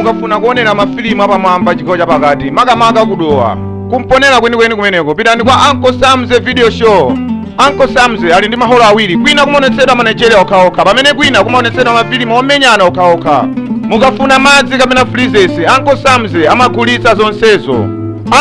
Mukafuna kuonera mafilimu apamwamba chigawo chapakati, makamaka kudowa kumponera kwenikweni kumeneko, pitani kwa Uncle Sam's Video Show. Uncle Sam's ali ndi maholo awiri, kwina kumaonetsedwa ma Nigeria okhaokha, pamene kwina kumaonetsedwa mafilimu omenyana okhaokha. Mukafuna madzi kapena freezes, Uncle Sam's amagulitsa zonsezo.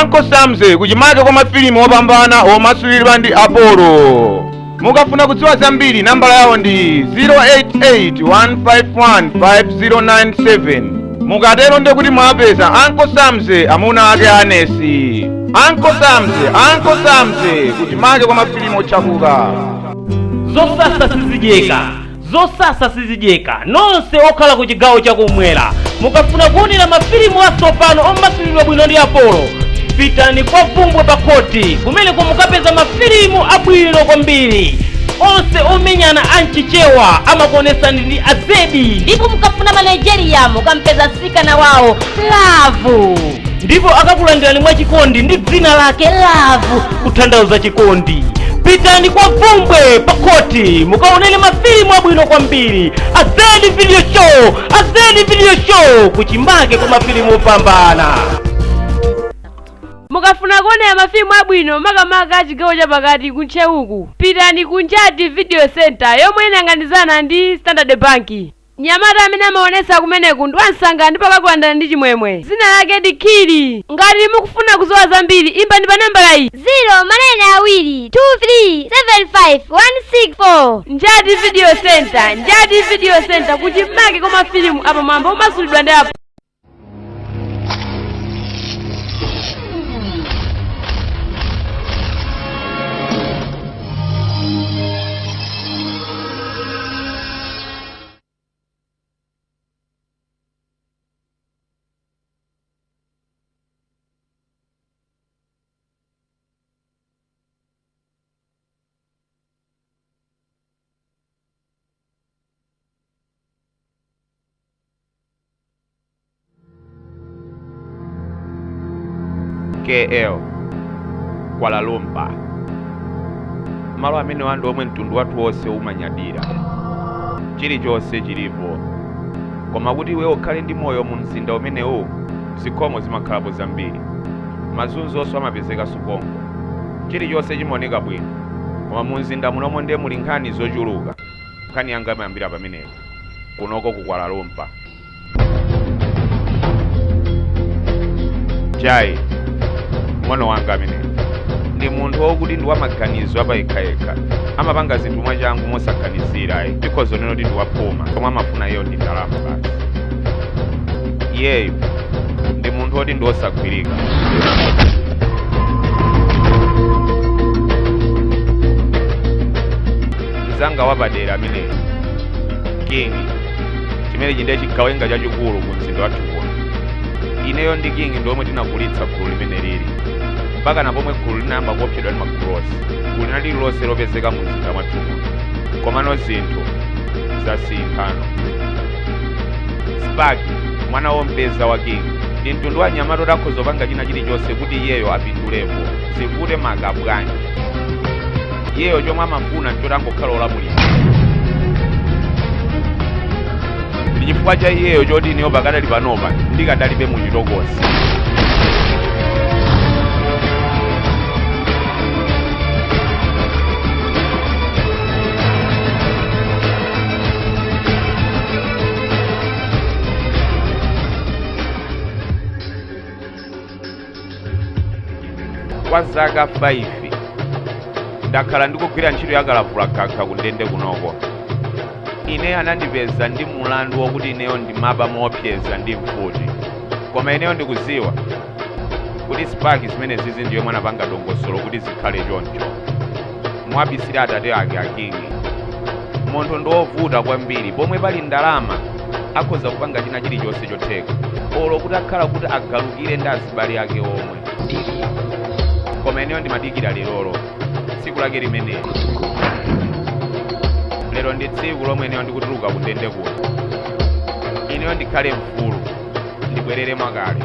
Uncle Sam's kuchimake kwa mafilimu opambana omasuliridwa ndi Apollo. Mukafuna kudziwa zambiri, nambala yawo ndi 0881515097. Mukatero ndiye kuti mwapeza Uncle Sam's, amuna ake anesi. Uncle Sam's, Uncle Sam's kuchimake kwa mafilimu otchakuka. Zosasa sizidyeka, zosasa sizidyeka. Nonse okhala ku chigawo chakumwera, mukafuna kuonera mafilimu atsopano omasuliridwa bwino ndi Apollo, pitani kwa Vumbwe pa khoti. Kumeneko mukapeza mafilimu abwino kwambiri, onse omenyana amchichewa, amakuonesani ndi azedi. Ndipo mukafuna ma Nigeria, mukampeza msikana wawo Love. Ndipo akakulandirani mwachikondi ndi dzina lake Love, kutanthauza chikondi. Pitani kwa Vumbwe pa khoti mukaonere mafilimu abwino kwambiri. Azedi Video Show, Azedi Video Show, kuchimake kwa mafilimu opambana. Mukafuna kuonera mafilimu abwino, makamaka chigawo chapakati kuntcheuku, pitani ku Njati Video Center yomwe inayang'anizana ndi Standard Bank. Nyamata amene amaonesa kumeneku ndi wansanga ndipo akakulandirani ndi chimwemwe. Dzina lake ndi Khili. Ngati mukufuna kudziwa zambiri, imbani pa nambala iyi: 0 manene 2 2 3 7 5 1 6 4. Njati Video Center, Njati Video Center, kuchimake kwa mafilimu apamwamba omasulidwa ndi apo. KL, Kuala Lumpur, malo amene wandu omwe mtundu wathu wonse umanyadira. Chilichonse chilipo, koma kuti iwe ukhale ndi moyo mu mzinda umenewu, zikhomo zimakhalapo zambiri, mazunzonso amapezeka konko. Chilichonse chimaoneka bwino, koma mu mzinda munomo ndiye muli nkhani zochuluka. Nkhani yanga imayambira pamenepo, kunoko ku Kuala Lumpur. Jai, mwana wanga ameneyo, ndi munthu wokuti ndi wamaganizo apayekhayekha, amapanga zinthu mwachangu mosaganizira ayi. Ndikhoza neno kuti ndi waphuma, komwe amafuna iyeyo ndi ndalama basi. Iyeyo ndi munthu woti ndi wosagwirika. Mzanga wapadera ameneyo, King, chimene chindiye chigawenga chachikulu mu mzinda wathu kuno. Ineyo ndi King ndi omwe tinagulitsa gulu limene lili mpaka na pomwe gulu linayamba kuopsedwa ndi magulu onse, gulu lina lililonse lopezeka mu mzinda mwathu muno. Komano zinthu zasinthano. Spark, mwana wompeza wa King, ndi mtundu wa nyamata oti akhoza kupanga china chilichonse kuti iyeyo apindulepo, zivute maka bwanji. Iyeyo chomwe amafuna nchoti angokhala olamulira. Ndi chifukwa cha iyeyo choti ineyo pakadali panopa ndikadalibe mu chitokosi. Kwa zaka 5 ndakhala ndikugwira ntchito yakalavulagaga ku ndende kunoko. Ine anandipeza ndi mulandu wokuti ineyo ndimaba moopseza ndi mfuti, koma ineyo ndikuziwa kuti Spark zimene zizi ndiyo mwanapanga dongosolo kuti zikhale choncho, mwabisira atate ake akingi. Munthu ndi wovuta kwambiri. Pomwe pali ndalama akhoza kupanga china chilichonse chotheka, olo kuti akhala kuti agalukire ndi azibale ake omwe. Koma ineyo ndimadikira lerolo, tsiku lake limeneli. Lero ndi tsiku lomwe ineyo ndikutuluka kundende kuno, ineyo ndikhale mfulu, ndibwerere mwakale.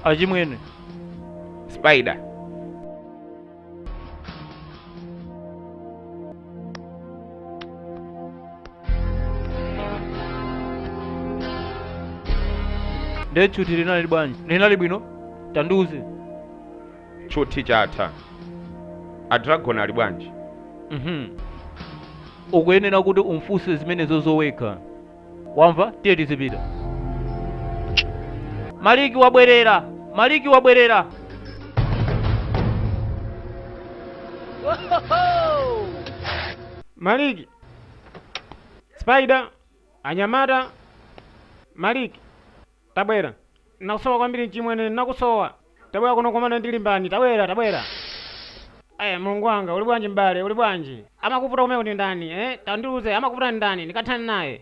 Achimwene. Spider. Ndiye tchuthi linali bwanji? Linali bwino? Tandiuze. Tchuthi chatha. A Dragon ali bwanji? Ukuyenera kuti umfunse zimenezo zowekha. Wamva? Tiye tizipita. Maliki wabwerera! Maliki wabwerera! Maliki. Spider, anyamata, Maliki. Tabwera. Nakusowa kwambiri mchimwene, nakusowa. Tabwera kuno komana ndi Limbani, tabwera, tabwera. Aya, mulungu wanga, uli bwanji m'bale, uli bwanji? Amakuvuta kumene ndi ndani, eh? Tandiuze, amakuvuta ndi ndani? Ndikathane naye.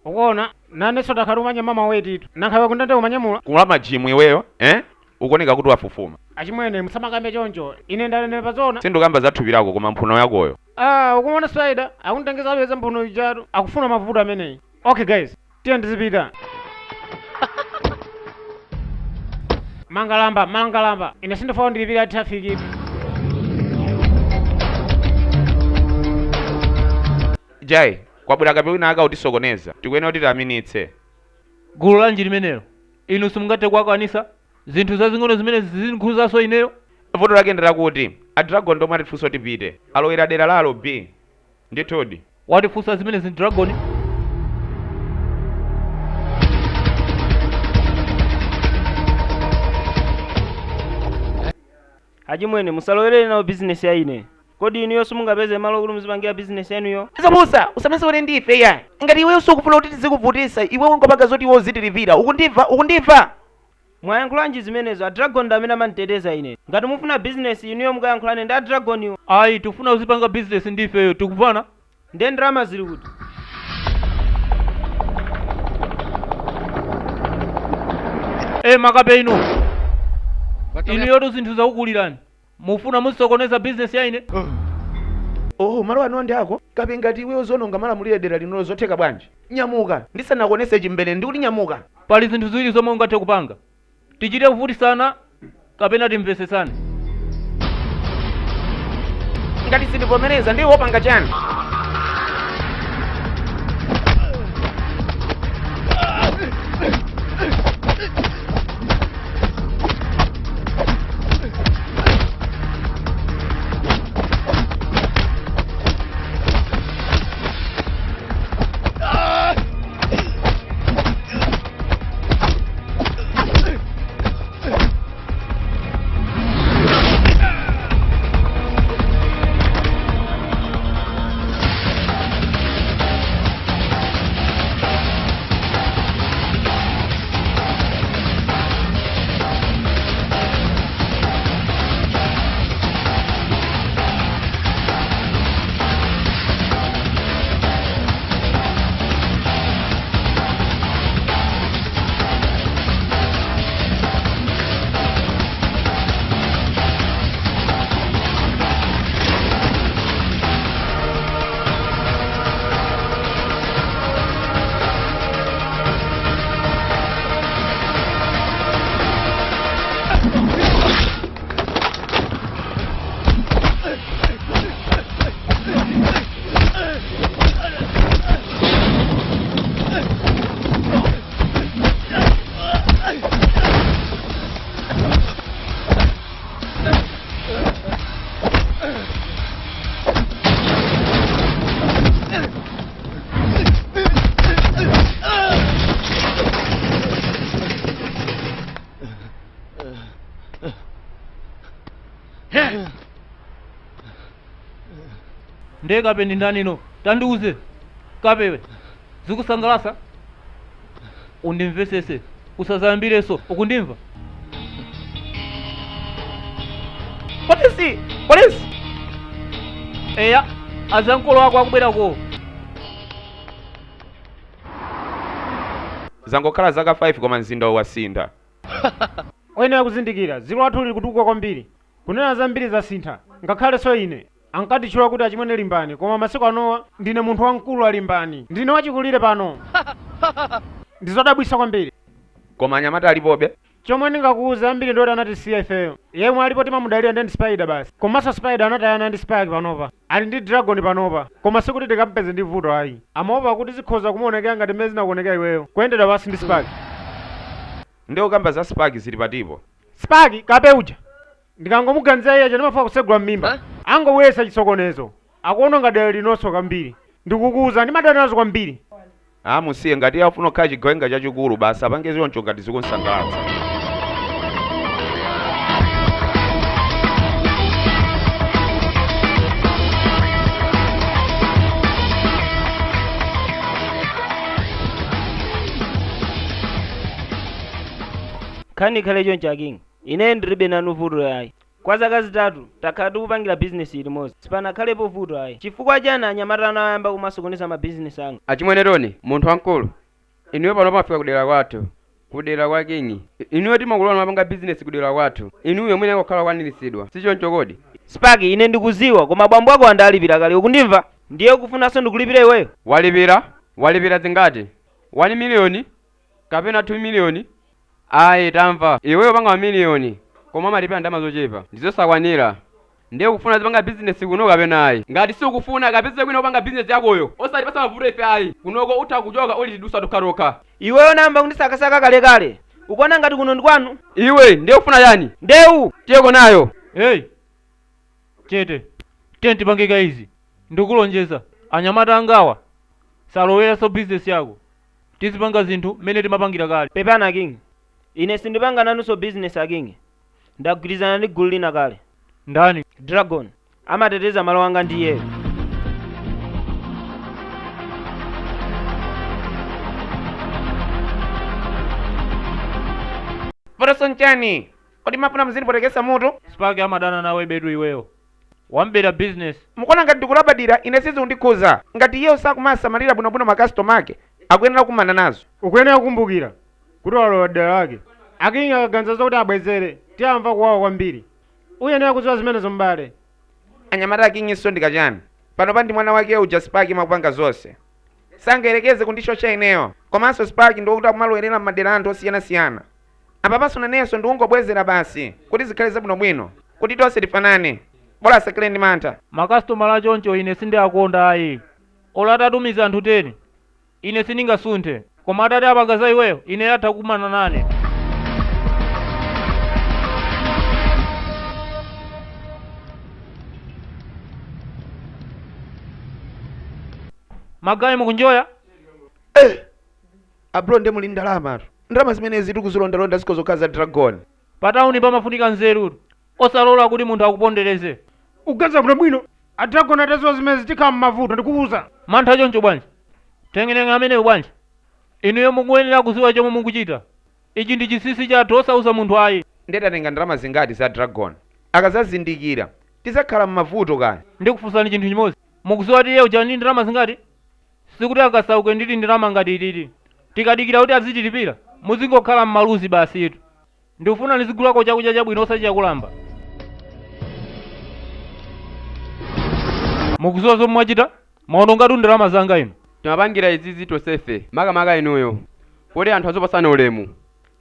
Ukuona, nanenso ndakhala umanya mama wetitu. Nankhawe kundende umanyamula. Kulama jimu iweyo, eh? Ukuoneka kuti wafufuma. Achimwene, musamakambe choncho. Ine ndanenepa zona. Sindikamba za thupi lako koma mphuno yakoyo. Ah, ukuona Spider, akunditengeza apeza mphuno ijatu. Akufuna mavuto ameneyi. Okay guys, tiye ndizipita. Mangalamba, mangalamba. Ine sindifuna ndilipira traffic. Jai, kwabwera kape wina akutisokoneza. Tikuyenera kuti tiaminitse. Gulu lanji limenelo? Inu simungathe kuwakwanisa? Zinthu zazing'ono zimene zizinkhuzanso ineyo? Vuto lake ndi lakuti a Dragon ndomwe atifunsa tipite. Alowera dera lalo B. Ndithudi. Watifunsa zimenezi Dragon? Achimwene, musalowerere nawo bizinesi ya ine. Kodi inuyo simungapeze malo kuti muzipangira bizinesi yanuyo? Zabusa, usamasewere ndi ife ya. Ngati iweyo sukufuna kuti tizikuvutisa, iwe ungopanga zoti iwe uzitilipira. Ukundimva? Ukundimva? Mwayankhulanji zimenezo? A Dragon ndi amene amanditeteza ine. Ngati mufuna bizinesi inuyo mukayankhulane ndi a Dragoniwo. Ayi, tifuna uzipanga bizinesi ndi ifeyo, tikuvana? Ndiye ndalama zili kuti? Makape inu. Inuyotu zinthu zakukulirani. Mufuna muzisokoneza bizinesi ya ine? Oh, malo ano ndi ako? Kape ngati iweyo zononga malamulire dera lino zotheka bwanji? Nyamuka, ndisanakuonese chimbere ndikuti nyamuka. Pali zinthu ziwiri zomwe ungathe kupanga. Tichite kuvutisana kapena timvesesane. Ngati sindivomereza ndiwe wopanga chani? Ndiye kape ndi ndani ino? Tandiuze. Kapewe. Zikusangalasa? Undimvesese. Usazambireso. Ukundimva? Polisi! Polisi! Eya, azankolo ako akubwerako. Zangokhala zaka 5 koma mzinda wasintha. Oyenera kuzindikira, dziko lathu lili kutukuka kwambiri. Kunena zambiri zasintha. Ngakhalenso ine ankatitchula kuti achimwene Limbani, koma masiku anowa ndine munthu wamkulu a Limbani. Ndine wachikulire pano. Ndizodabwitsa kwambiri. Koma anyamata alipobe. Chomwe ndingakuwuza ambiri ndoti anatisiya ifeyo. Yemwe alipo timamudalira ndi Spider basi. Komanso Spider anatayana ndi Spike panopa. Ali ndi Dragon panopa. Koma sikuti tikampeze ndi vuto ayi. Amaopa kuti zikhoza kumuonekera ngati mmene zinakuonekera iweyo. Kuyendera pasi ndi Spike. Ndiye ukamba za Spike zili patipo. Spike kape uja. Ndikangomuganizira iye ndimafuna kusegula m'mimba. Angobweretsa chisokonezo. Akuononga dera linonso kwambiri. Ndikukuwuza ndimadana nazo kwambiri. Musiye ngati afuna kukhala chigawenga chachikulu basi apange zioncho ngati zikunsangalatsa. Nkhani ikhale choncho akingi. Ine ndilibe nanu vuto ayi. Kwa zaka 3 takhala tikupangira bizinesi limodzi. Sipanakhalepo vuto ayi. Chifukwa chani anyamata anayamba kumasokoneza mabizinesi anga? Achimwene Tony, munthu wamkulu. Inuyo pano pamafika kudera kwathu. Kudera kwa Kingi. Inuyo timakulola mapanga bizinesi kudera kwathu. Inuyo mwene akukhala kwaniritsidwa. Si choncho kodi? Spike, ine ndikuziwa koma bambo ako andalipira kale ukundimva? Ndiye ukufunanso ndikulipira iweyo? Walipira? Walipira zingati? 1 miliyoni? Kapena 2 miliyoni? Ayi tamva. Iweyo panga miliyoni. Koma amalipira ndalama zochepa. Ndizosakwanira. Ndiye ukufuna zipanga bizinesi kuno kapena ayi. Ngati sikufuna kapeze kwina kupanga bizinesi yakoyo. Osati pasa mavuto ife ayi. Kunoko utha kuchoka uli tidusa tokhatokha. Iweyo namba kundisakasaka kalekale. Ukuona ngati kuno ndi kwanu? Iwe ndiye ufuna yani? Ndewu. Tiyeko nayo. Hey. Chete. Tentipangika izi. Ndikulonjeza. Anyamata angawa. Saloweranso bizinesi yako. Tizipanga zinthu mmene timapangira kale. Pepana King. Ine sindipanga nanunso bizinesi akingi. Ndagwirizana ndi gulu lina kale. Ndani? Dragon. Amateteza malo anga ndi iyeyo. Vutoso nchani? Kodi mafuna muzindipwetekesa mutu? Spike amadana nawe bedu iweyo. Wambera business. Mukuona ngati ndikulabadira ine sizikundikhuza. Ngati iye sakumasamalira bwinobwino makastoma ake, akuyenera kumana nazo. Ukuyenera kukumbukira kuti walowa dera lake. Akingi akaganiza zokuti abwezere, tiyamva kuwawa kwambiri. Uyenera kudziwa zimenezo m'bale. Anyamata akinginso ndikachani. Panopa ndi mwana wake uja Spike makupanga zonse. Sangayerekeze kundishosha ineyo. Komanso Spike ndikuti akumalowerera m'madera anthu osiyanasiyana. Apapanso nanenso ndikungobwezera basi kuti zikhale zabwinobwino, kuti tonse tifanane. Bola asakhale ndi mantha. Makasitomala achoncho ine sindiakonda ayi. Ola atatumiza anthu 10. Ine sindingasunthe. Koma atati apanga za iweyo, ine atha kumana nane. Magayi mukunjoya? Abro ndi muli ndalama. Ndalama zimenezi tikuzilondalonda ziko zokhala za Dragon. Patawuni pamafunika nzeru. Osalola kuti munthu akupondereze. Uganiza bwinobwino. A Dragon atadziwa zimenezi tikhala m'mavuto ndikuwuza. Mantha choncho bwanji. Tengenenge ameneyo bwanji. Inuyo mukuyenera kudziwa chomwe mukuchita. Ichi ndi chinsinsi chathu osauza munthu ayi. Ndiye tatenga ndalama zingati za Dragon. Akazazindikira tizakhala m'mavuto kani. Ndikufunsani chinthu chimodzi. Mukudziwa kuti iye uja ndi ndalama zingati? Sikuti akasauke ndili ndalama ngati ilili. Tikadikira kuti azitilipira, muzingokhala m'maluzi basi itu. Ndikufuna ndizigulako chakudya chabwino osati chakulamba. Mukudziwa zomwe mwachita? Mwaonongatu ndalama zanga inu. Timapangira izizi tonsefe, makamaka inuyo. Poti anthu azopasana ulemu.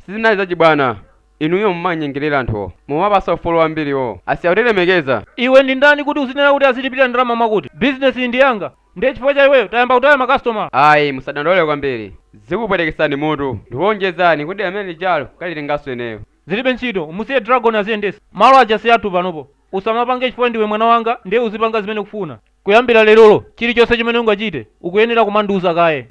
Sizinali zachibwana. Inuyo mumanyengerera anthuwo. Mumapasa ufulu wambiriwo. Asiya kutilemekeza. Iwe ndi ndani kuti uzinena kuti azilipira ndalama mwakuti? Bizinesi ndi yanga. Ndiye chifukwa cha iweyo tayamba kutaya makastoma. Ayi, musadandaule kwambiri. Zikupwetekesani mutu. Ndikuonjezani kuti amene lijalo kalitenganso ineyo. Zilibe ntchito, musiye Dragon aziyendesa. Malo aja si athu panopo. Usamapange chifukwa ndiwe mwana wanga, ndiye uzipanga zimene ukufuna. Kuyambira lerolo, chilichonse chimene ungachite, ukuyenera kumandiuza kaye.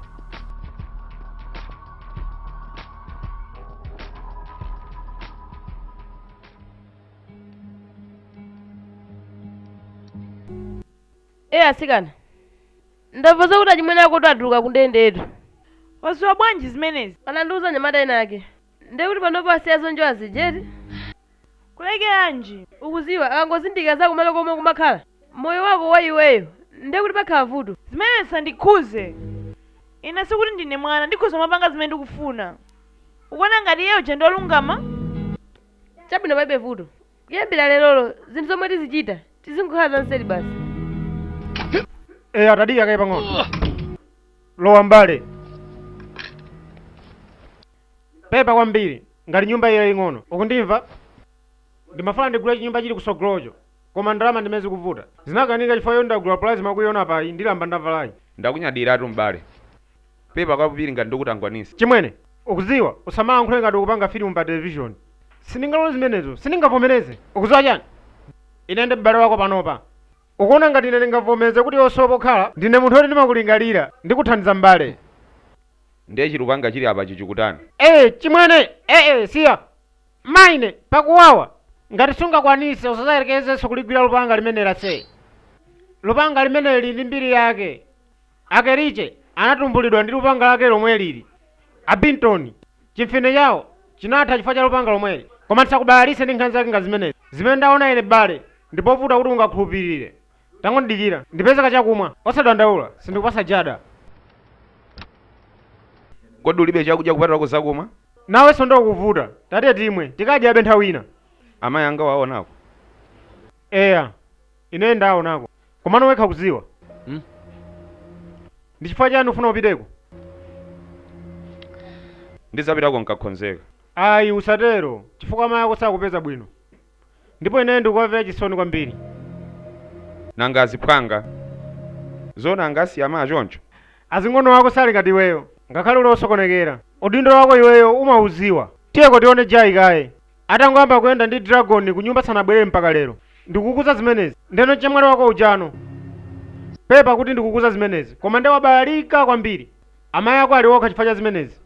Asikana. Ndamva zakuti achimwene ako atuluka kundendetu. Waziwa bwanji zimenezi? Anandiuza anyamata ena ake. Ndiye kuti panopo asiya zonjowa zijeti. Kulekeranji? Ukuziwa akangozindikira zako malo komwe kumakhala. Moyo wako wa iweyo. Ndiye kuti pakhala vuto. Zimenezi sandikhuze. Ine sikuti ndine mwana, ndikhuza mapanga zimene ndikufuna. Ukuona ngati iye uja ndi olungama? Chabwino palibe vuto. Kuyambira lerolo, zinthu zomwe tizichita, tizingokhala zanseri basi. Atadika kaye pang'ono. Lowa mbale. Pepa kwambiri. Ngati nyumba iyo ing'ono. Ukundimva? Ndimafuna ndigule chinyumba chili kusogolocho. Koma ndalama ndimene zikuvuta. Zinakanika chifukwa yo ndagula plasma kuiona payi ndilamba ndavalayi. Ndakunyadiratu m'bale. Pepa kwambiri ngati ndikutangwanisa. Chimwene, ukuziwa usamayankhule ngati ukupanga filimu pa television. Sindingalole zimenezo, sindingavomereze. Ukuziwa chani? Ine ndi m'bale wako panopa. Ukuona ngati ine ndingavomereze kuti osowa pokhala, ndine munthu woti ndimakulingalira, ndikuthandiza m'bale. Ndiye chilupanga chili apa chichikutani? Ee, chimwene, ee, siya. Maine, pakuwawa. Ngati sungakwanise usazayerekezenso kuligwira lupanga limeneli ase. Lupanga limeneli ndi mbiri yake. Akeriche anatumbulidwa ndi lupanga lake lomwe lili. Abintoni, chimfine chawo chinatha chifukwa cha lupanga lomweli. Koma ndisakubalalise ndi nkhani zake nga zimenezi. Zimene ndaona ine bale, ndipovuta kuti ungakhulupirire. Tangondidikira, ndipeze kachakumwa, osadandaula, sindikupasa jada. Kodi ulibe chakudya kupatulako zakumwa? Nawenso ndokuvuta, tate timwe, tikadyabe nthawi ina. Amayi anga waonako. Eya, ine ndaonako. Komano wekha kuziwa. Ndi chifukwa chani ufuna upiteko? Ndizapitako nkakhonzeka. Ayi usatero, chifukwa amayi ako sakupeza bwino. Ndipo ine ndikuwamvera chisoni kwambiri. Nanga aziphwanga. Zona angasiya amayi choncho. Azing'ono ako sali ngati iweyo, ngakhale uli osokonekera. Udindo wako iweyo umauziwa. Tiyeko tione Jai kaye. Atangoyamba kuyenda ndi Dragon kunyumba sanabwerere mpaka lero. Ndikukuza zimenezi. Ndeno chemwali wako ujano. Pepa kuti ndikukuza zimenezi, koma nde wabalalika kwambiri. Amayi ako ali okha chifukwa cha zimenezi.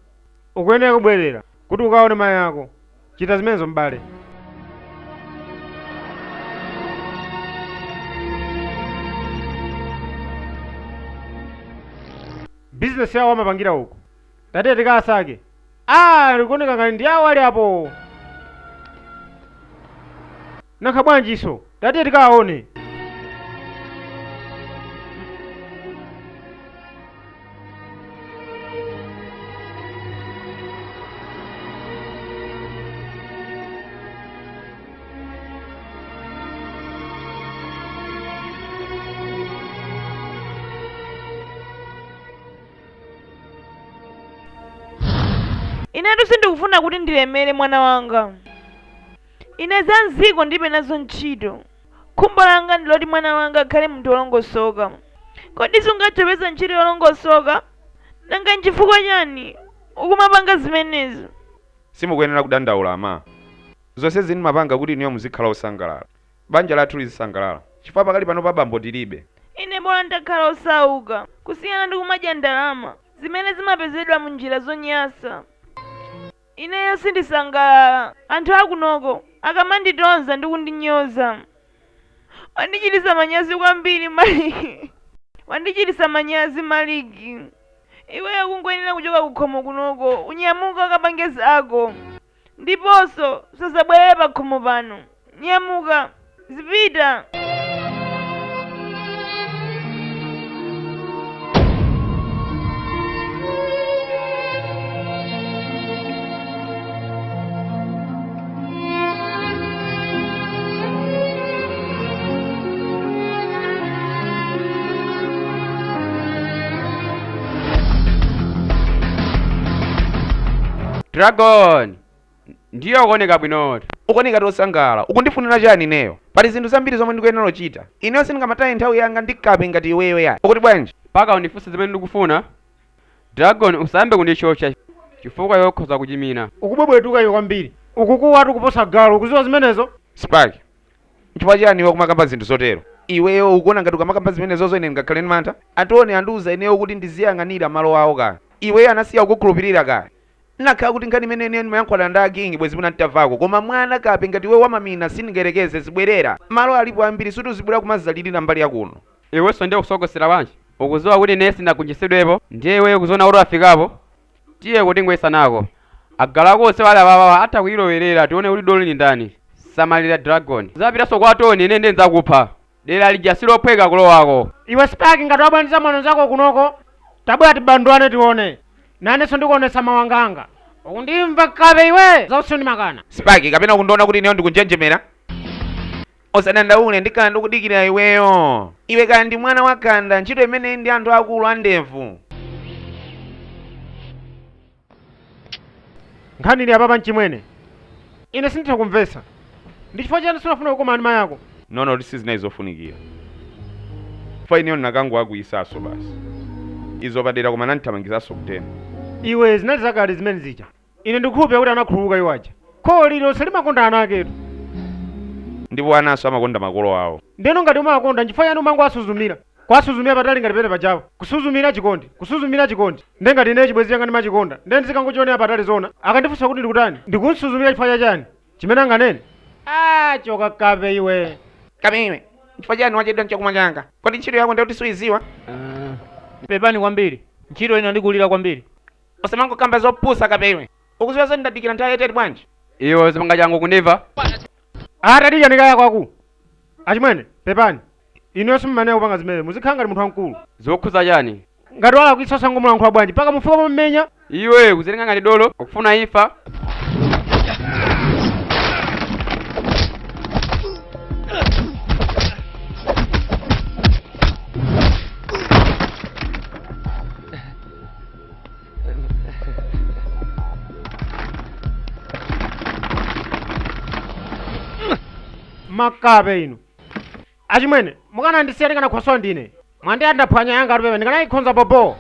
Ukuyenera kubwerera kuti ukaone mayi ako. Chita zimenezo m'bale. Bizinesi yawo amapangira uku. Tate tikasake. Ah, likuoneka ngati ndi awo ali apo. Nankha bwanjiso, tate tikaone. Inetu sindikufuna kuti ndilemere mwana wanga. Ine za mziko ndilibe nazo ntchito. Khumbo langa ndi loti mwana wanga akhale munthu wolongosoka. Kodi sungathe kupeza ntchito yolongosoka? Nanga nchifukwa chani ukumapanga zimenezo? Simukuyenera kudandaula ama. Zonse ndimapanga kuti inuyo muzikhala osangalala. Banja lathu lizisangalala. Chifukwa pakali pano pa bambo tilibe. Ine bola ndakhala osauka kusiyana ndi kumadya ndalama zimene zimapezedwa mu njira zonyasa. Ineyo sindisangalala anthu akunoko akamanditonza ndi kundinyoza. Wandichititsa manyazi kwambiri Maliki. Wandichititsa manyazi Maliki. Iweyo kungoyenera kuchoka kukhomo kunoko unyamuka ukapange zako. Ndiponso usazabwerere pa khomo pano. Nyamuka, zipita. Dragon ndiye ukuoneka bwinotu. Ukuoneka tosangalala. Ukundifunira chani ineyo? Pali zinthu zambiri zomwe ndikuyenera kuchita. Ineyo sindingamataye nthawi yanga ndikape ngati iweyo yayi. Ukuti bwanji? Mpaka undifunse zimene ndikufuna? Dragon usayambe kundichocha chifukwa iwe ukhoza kuchimina. Ukubwebwetuka iwe kwambiri. Ukukuwatu kuposa galu, ukuziwa zimenezo? Spark, nchifukwa chani iwe kumakamba zinthu zotero? Iweyo ukuona ngati ukamakamba zimenezozo ine ndingakhale ndi mantha? Atoni andiuza ineyo kuti ndiziyang'anira malo awo kaya. Iweyo anasiya kukukhulupirira kaya. Nakhala kuti nkhani imene ineyo ndimayankhulana ndi akingi bwezi mwina nditamvako koma mwana kape ngati iwe wamamina sindingayerekeze zibwerera. Malo alipo ambiri suti uzibwera kumazalirira mbali yakuno. Iwenso ndiye kusokosera bwanji? Ukuziwa kuti ine sindinagonjetsedwepo ndiye iweyo ukuziona kuti wafikapo? Tiye kuti ngoyesanako. Agalu ako onse wali apapawa atha kuyilowerera tione kuti dolo ndi ndani. Samalira Dragon. Uzapitanso kwa Tony ine ndiye ndidzakupha. Dera lija silophweka kulowako. Iwe Spark ngati wabwera mwano zako kunoko, tabwera tibandwane tione. Nanenso ndikuonetsa mawanga anga. Ukundimva kape iwe? Zausiru ndimakana. Spark, kapena ukundiona kuti ineyo ndikunjenjemera? Osadandaule ndikhala ndikudikira iweyo. Iwe kaya ndi mwana wakhanda, ntchito imeneyi ndi anthu akulu andevu. Nkhani ili apapa mchimwene. Ine sinditha kumvetsa. Ndi chifukwa chani sunafuna kukumana ndi mayi ako? Nono kuti sizinayi zofunikira. Fa ineyo nakangu akuyisaso basi. Izo padera koma nandithamangizaso kutena. Iwe zinali zakale zimene zija. Ine ndikukhulupirira kuti anakhululuka iwo aja. Kholo lililonse limakonda ana aketu. Ndipo anaso amakonda makolo awo. Ndeno ngati umakonda nchifukwa chani umango asuzumira. Kwasuzumira patali ngati pene pajapo. Kusuzumira chikondi, kusuzumira chikondi. Nde ngati ine chibwenzi changa ndimachikonda. Nde ndizikangochionera patali zona. Akandifunsa kuti ndikutani? Ndikunsuzumira chifukwa chachani? Chimene anganene? Ah, choka kape iwe. Kape iwe. Chifukwa chani wachedwa nchakumwa changa? Kodi ntchito yako ndiyo suiziwa? Pepani kwambiri. Ntchito ina ndikulira kwambiri. Usamangokamba zopusa kape iwe. Ukuziwa zoti ndadikira nthawi yayitali bwanji? Iwe zipanga changu kundimva? Atadija ndikaya kwaku. Achimwene, pepani. Inuyo simumane kupanga zimene, muzikhala ngati munthu wamkulu. Zokhuza chani? Ngati walakwitsa osangomulankhula bwanji, mpaka mufika pomumenya. Iwe kuzilenga ngati dolo, ukufuna imfa. Makape inu. Achimwene, mukanandisiya ndikanakhwasowa ndine. Mwandiyandaphwanya yanga atupepa ndikanayikhonza bobo.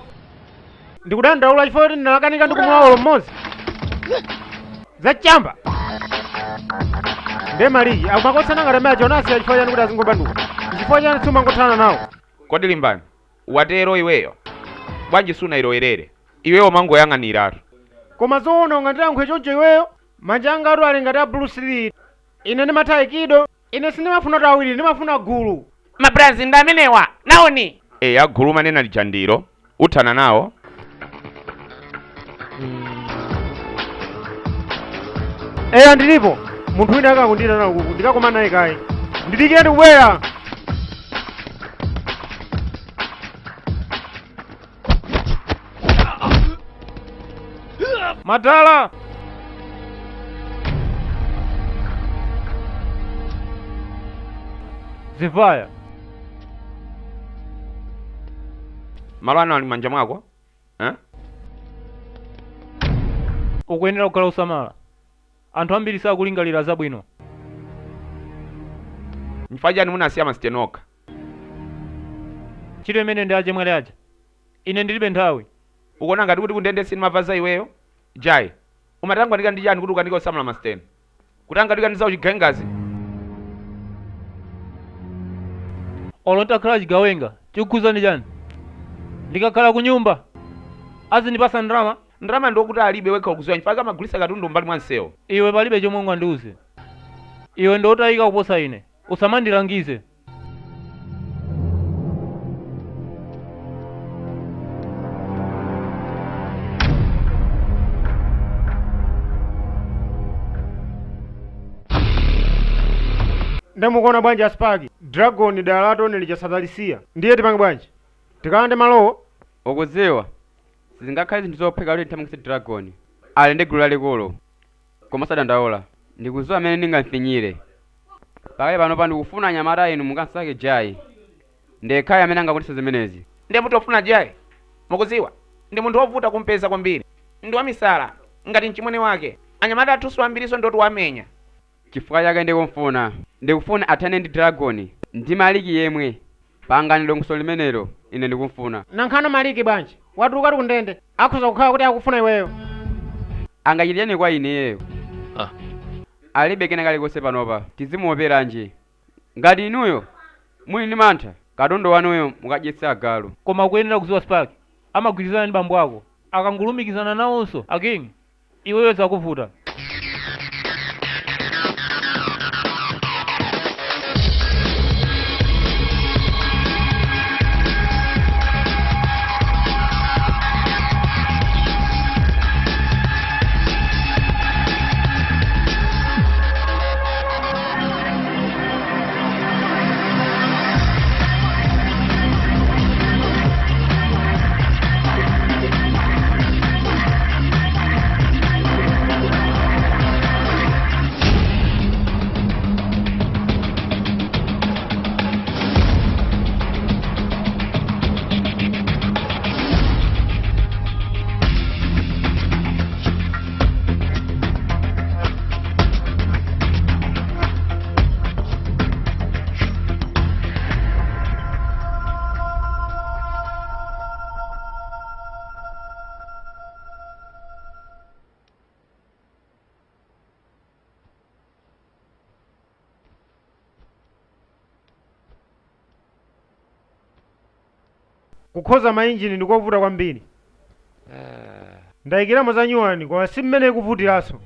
Ndikudandaula chifukwa kuti ndinalakanika ndikumulawulo mmodzi. Zachamba. Nde Maliki, akumakosana ngati amene aja onasiya chifukwa chani kuti azingobanduka. Chifukwa chani siumangothana nawo? Kodi Limbani, watero iweyo? Bwanji sunayilowerere? Iweyo umangoyang'aniratu. Koma zoona ungandiyankhe choncho iweyo? Manja anga atu ali ngati a Bruce Lee. Ine ndimatha aikido. Ine sindimafuna kuti awiri, ndimafuna gulu. Mabrazil ndi amenewa. Naoni. Eya gulu manena lija ndilo. Uthana nawo. Eya ndilipo. Munthu wina akakundira nawo kuku, ndikakumana naye kaye. Ndidikire ndikubwera. Madala! Zivaya. Malo ano ali m'manja mwako? Eh? Ukuyenera kukhala usamala. Anthu ambiri sakulingalira zabwino. Nchifukwa chani munasiya masitenoka? Ntchito imene ndi achemwali aja. Ine ndilibe nthawi. Ukuona ngati kuti kundende sindimamva za iweyo? Jai, umatangwanika ndi chani kuti ukanike kusamala masiteni? Kutanganika ndi za uchigawengazi? Olo nditakhala chigawenga, chikukhuza ndi chani? Ndikakhala ku nyumba, azindipasa ndalama? Ndalama ndiokuti alibe wekha ukuziwa nchifukwa amagulitsa katundu m'mbali mwa msewu. Iwe palibe chomwe ungandiuze. Iwe ndiotayika kuposa ine. Usamandilangize. Ndamukuona bwanji asipaki. Dragon dala latone lija sadalisiya. Ndiye tipange bwanji. Tikalande malowo. Ukudziwa, sizingakhale zinthu zophweka kuti ndithamangitse dragon. Ali ndi gulu lalikulu. Koma sadandaula. Ndikudziwa amene ndingamfinyire. Pakali panopa ndikufuna anyamata inu mukansake Jai. Ndekhayo amene angakwanitse zimenezi. Ndiye mutofuna Jai. Mukuziwa, ndi munthu wovuta kumpeza kwambiri. Ndi wamisala, ngati mchimwene wake. Anyamata athunso ambiriso ndoti wamenya. Chifukwa chake ndikumfuna. Ndikufuna athane ndi dragon. Ndi Maliki yemwe. Pangani dongosolo limenelo, ine ndikumfuna. Nankhano Maliki bwanji. Watuluka kundende. Akhoza kukhala kuti akufuna iweyo. Angachitiyeni kwa ine iyeyo. Alibe kena kalikonse panopa. Tizimuoperanji. Ngati inuyo muli ndi mantha, katundu wanuyo mukadyetse agalu. Koma ukuyenera kudziwa Spark. Amagwirizana ndi bambo ako. Akangolumikizana nawonso, aking, iweyo zakuvuta. Kukhoza mainjini ndikovuta kwambiri. Ndayikiramo za nyuwani koma si mmene ikuvutiranso.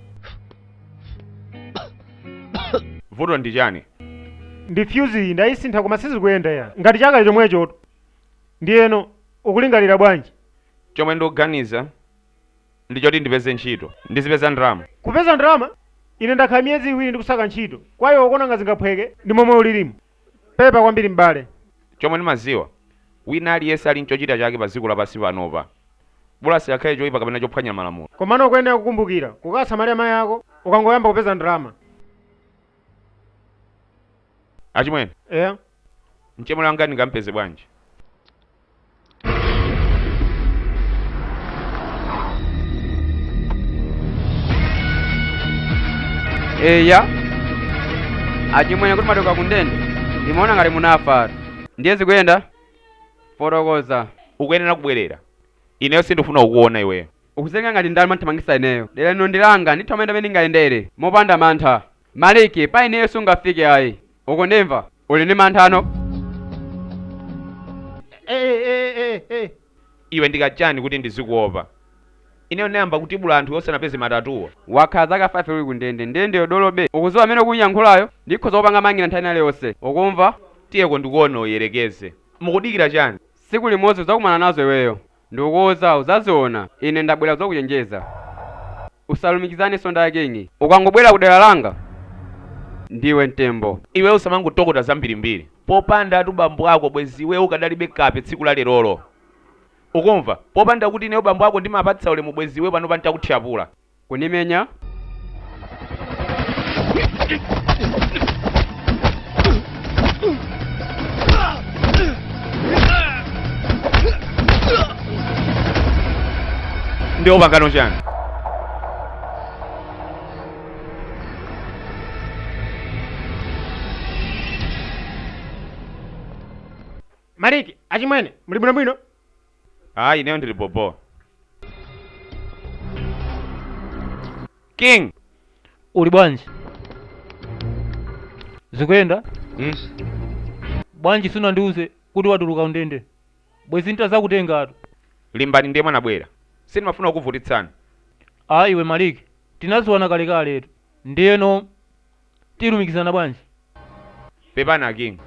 Vuto ndi chani? Ndi fuse iyi ndayisintha koma sizikuyenda ya. Ngati chakale chomwecho. Ndiyeno ukulingalira bwanji? Chomwe ndikuganiza ndi choti ndipeze ntchito, ndizipeza ndalama. Kupeza ndalama? Ine ndakhala miyezi iwiri ndikusaka ntchito. Kwa iwe ukuona ngati zingaphweke ndi momwe ulilimu. Pepa kwambiri m'bale. Chomwe ndimaziwa, wina aliyense ali nchochita chake pa dziko lapansi panopa. Bola siyakhale choyipa kapena chophwanya malamulo. Komano ukuyenera kukumbukira kukasamalira mayi ako ukangoyamba kupeza ndalama. Achimwene, Eya. mchemwali wanga ndingampeze bwanji? Eya achimwene kuti matoka kundende ndimaona ngati munafa. Ndiye zikuyenda fotokoza. Ukuyenera kubwerera. Ineyo sindifuna kukuona iweyo. Ukuzenga ngati ndani manthamangisa ineyo. Dera lino ndilanga ndithu amene amene ndingayendere mopanda mantha. Maliki pa ineyo sungafike ayi. Ukundimva? Uli ndi mantha ano? Iwe ndikachani kuti ndizikuopa. Ineyo ndinayamba kutibula anthu osanapeze matatuwa. Wakhala zaka 5 uli kundende ndendeyo dolobe. Ukuziwa amene ukunyankhulayo? Ndikhoza kupanga mang'ina nthawi iliyonse. Ukumva? Tiyeko ndikuona uyerekeze. Mukudikira chani? Tsiku limodzi uzakumana nazo iweyo. Ndikukuwuza uzaziona. Ine ndabwera kudzakuchenjeza. Usalumikizanenso ndi akengi. Ukangobwera ku dera langa ndiwe mtembo. Iwe usamangotokota zambirimbiri. Popanda atu bambo ako bwezi iwe ukadalibe kape tsiku la lerolo. Ukumva? Popanda kuti ineyo bambo ako ndimapatsa ulemu bwezi iwe panopa ntakuthyapula. Kunimenya? Ndiwo pangano chani? Maliki, achimwene, muli bwinobwino? Ayi, ineyo ndili bobo. King. Uli bwanji? Zikuyenda? Bwanji sunandiuze kuti watuluka undende. Bwezi ntazakutengatu. Limbani ndiye mwanabwera. Sindimafuna kukuvutitsani. Ayi iwe Maliki, tinaziwana kalekaletu. Ndiyeno tilumikizana bwanji? Pepani aking.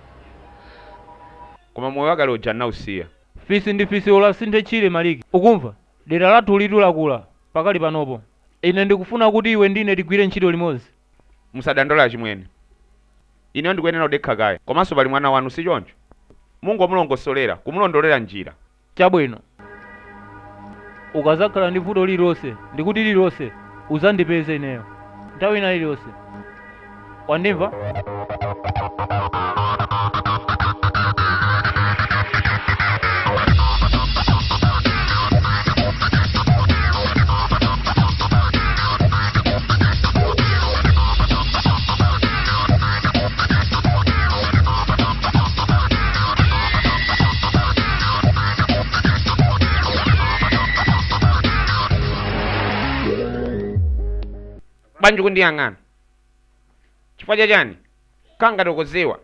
Koma moyo wakale uja ndinawusiya. Fisi ndi fisi ola sinthe tchire Maliki. Ukumva? Dera lathu litu lakula pakali panopo. Ine ndikufuna kuti iwe ndine tigwire ntchito limodzi. Musadandaule achimwene. Ineyo ndikuyenera kudekha kaye. Komanso pali mwana wanu si choncho? Mungomulongosolera, kumulondolera njira. Chabwino. Ukazakhala ndi vuto lililonse, ndikuti lililonse, uzandipeze ineyo. Nthawi ina iliyonse. Wandimva? Bwanji kundiyang'ana? Chifukwa chachani? Kanga ukuziwa.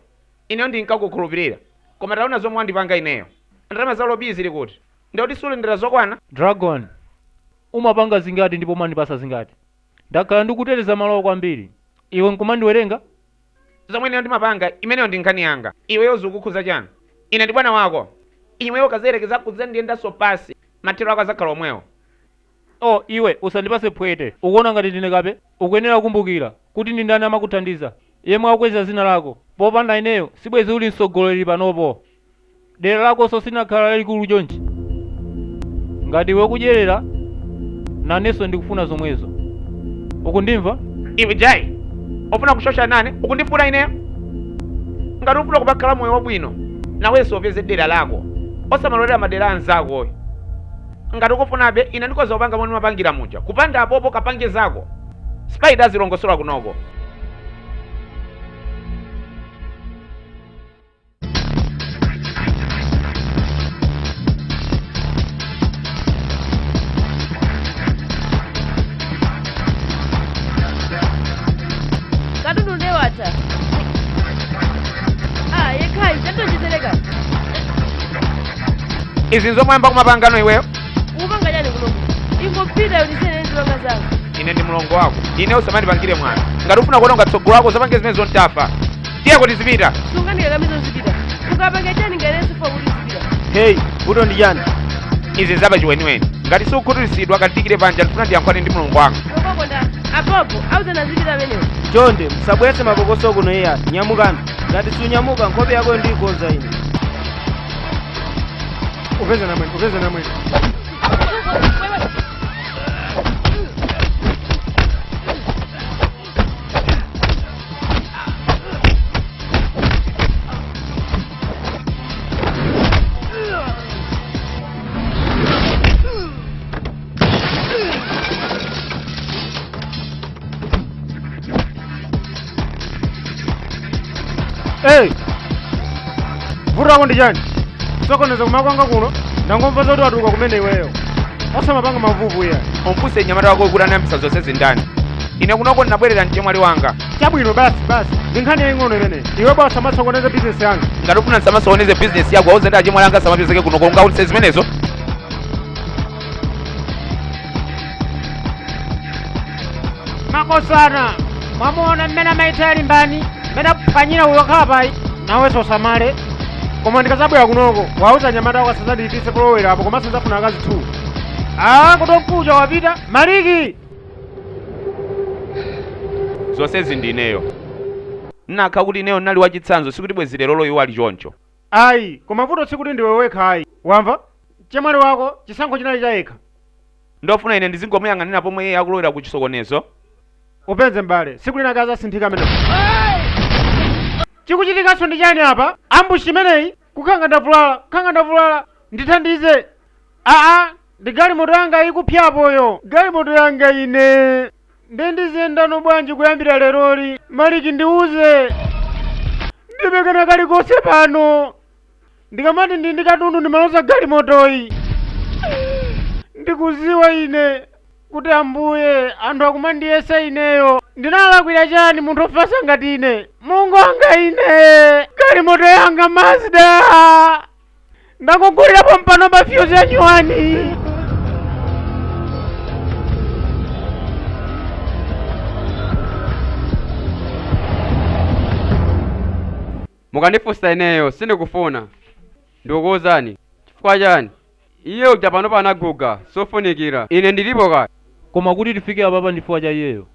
Ineyo ndinkakukhulupirira. Koma taona zomwe wandipanga ineyo. Ndalama za lobi zili kuti? Ndikuti sulendera zokwana? Dragon, umapanga zingati ndipo umandipasa zingati? Ndakhala ndikuteteza malowa kwambiri. Iwe nkumandiwerenga? Zomwe ineyo ndimapanga, imeneyo ndi nkhani yanga. Iweyo zikukhuza chani? Ine ndi bwana wako. Iweyo ukazerekeza kudzandiyendanso pasi. Mathero ako azakhala omwewo. Oh, iwe usandipase phwete. Ukuona ngati ndine kape? Ukuyenera kukumbukira kuti ndi ndani amakuthandiza. Yemwe akukweza zina lako. Popanda ineyo sibwezi uli mtsogoleri panopo. Dera lakonso sinakhala lalikulu chonchi. Ngati iwe ukudyerera, nanenso ndikufuna zomwezo. Ukundimva? Iwe Jai, ufuna kushosha nane? Ukundifuna ineyo? Ngati ufuna kumakhala moyo wabwino, nawenso upeze dera lako. Osamalolera madera anzakoyo. Ngati ukufunabe, ine ndikhoza kupanga momwe ndimapangira muja. Kupanda apopo kapange zako. Spider azilongosola kunoko. Katundu ndewatha. Ah, yekhayi chandonjezereka. Izi nzomwe kumapangano iweyo. Ukupanga chani kuno? Ingopita ulisene nzipanga zako. Ine ndi mlongo wako. Ine usamandipangire mwana. Ngati ufuna kuona ungatsogolo wako usapange zimene zontafa. Tiye kuti zipita. Sungandikakamiza uzipita. Ukapanga chani ngati sifa kuti zipita. Hey, vuto ndi chani? Izi zaba chiweniweni. Ngati sukhutitsidwa katidikire panja ndifuna ndiyankhulane ndi mlongo wanga. Mlongo apopo auzana zipita amenewo. Chonde, musabweretse mapokoso kuno iya. Nyamukani. Ngati sunyamuka nkhope yako ndiyikonza ine. Upeze na mwene, upeze na mwene. Hey! Vuto lako ndi chani? Sokoneza kumakwanga kuno, ndangomva zoti watuluka kumene iweyo. Osamapanga mavuvu iya. Umfunse mnyamata wako kuti anayambitsa zonse zindani. Ine kunoko ndinabwerera mchemwali wanga. Chabwino basi basi. Ndi nkhani yaying'ono imeneyi. Iwe bwa usamasokoneze bizinesi yanga. Ngati ufuna ndisamasokoneze bizinesi yako, auze ndi achemwali anga samapezeke kunoko ungaulitse zimenezo. Makosana, mwamuona mmene amaita ali mbani, mmene aphwanyira uyo khapayi. Nawenso usamale. Koma ndikazabwera kunoko, wauza anyamata ako asadzandiyipitse polowera apo komanso ndzafuna akazi 2. Ah, kutokuja wapita. Maliki! Zonsezi ndi ineyo. Nnakha kuti ineyo ndinali wachitsanzo sikuti bwezi lero loyiwa ali choncho. Ayi, koma vuto sikuti ndiwe wekha ayi. Wamva? Chemwali wako chisankho chinali cha yekha. Ndofuna ine ndizingomuyang'anira pomwe iye akulowera ku chisokonezo. Upenze mbale, siku lina kazasinthika amenewo. Chikuchitikanso ndi chani apa? Ambushi imeneyi kukhanga ndavulala, kukhanga ndavulala, ndithandize. Aa, ndi galimoto yanga ikupyapoyo. Galimoto yanga ine. Ndendizendano bwanji kuyambira leroli. Maliki ndiuze. Ndipekana kalikonse pano. Ndikamati ndi ndikatundu ndimaloza galimotoyi. Ndikuziwa ine kuti ambuye anthu akumandiyesa ineyo. Ndinalakwira chani munthu ofasa ngati ine? Mulungu wanga ine. Galimoto yanga Mazda. Ndakugulirapo mpano pa fuse ya nyuwani. Mukandifunsa ineyo sindikufuna. Ndikukuwuzani. Chifukwa chani? Iye uja pano panaguga, sofunikira. Ine ndilipo kale. Koma kuti tifike apapa ndi chifukwa cha iyeyo.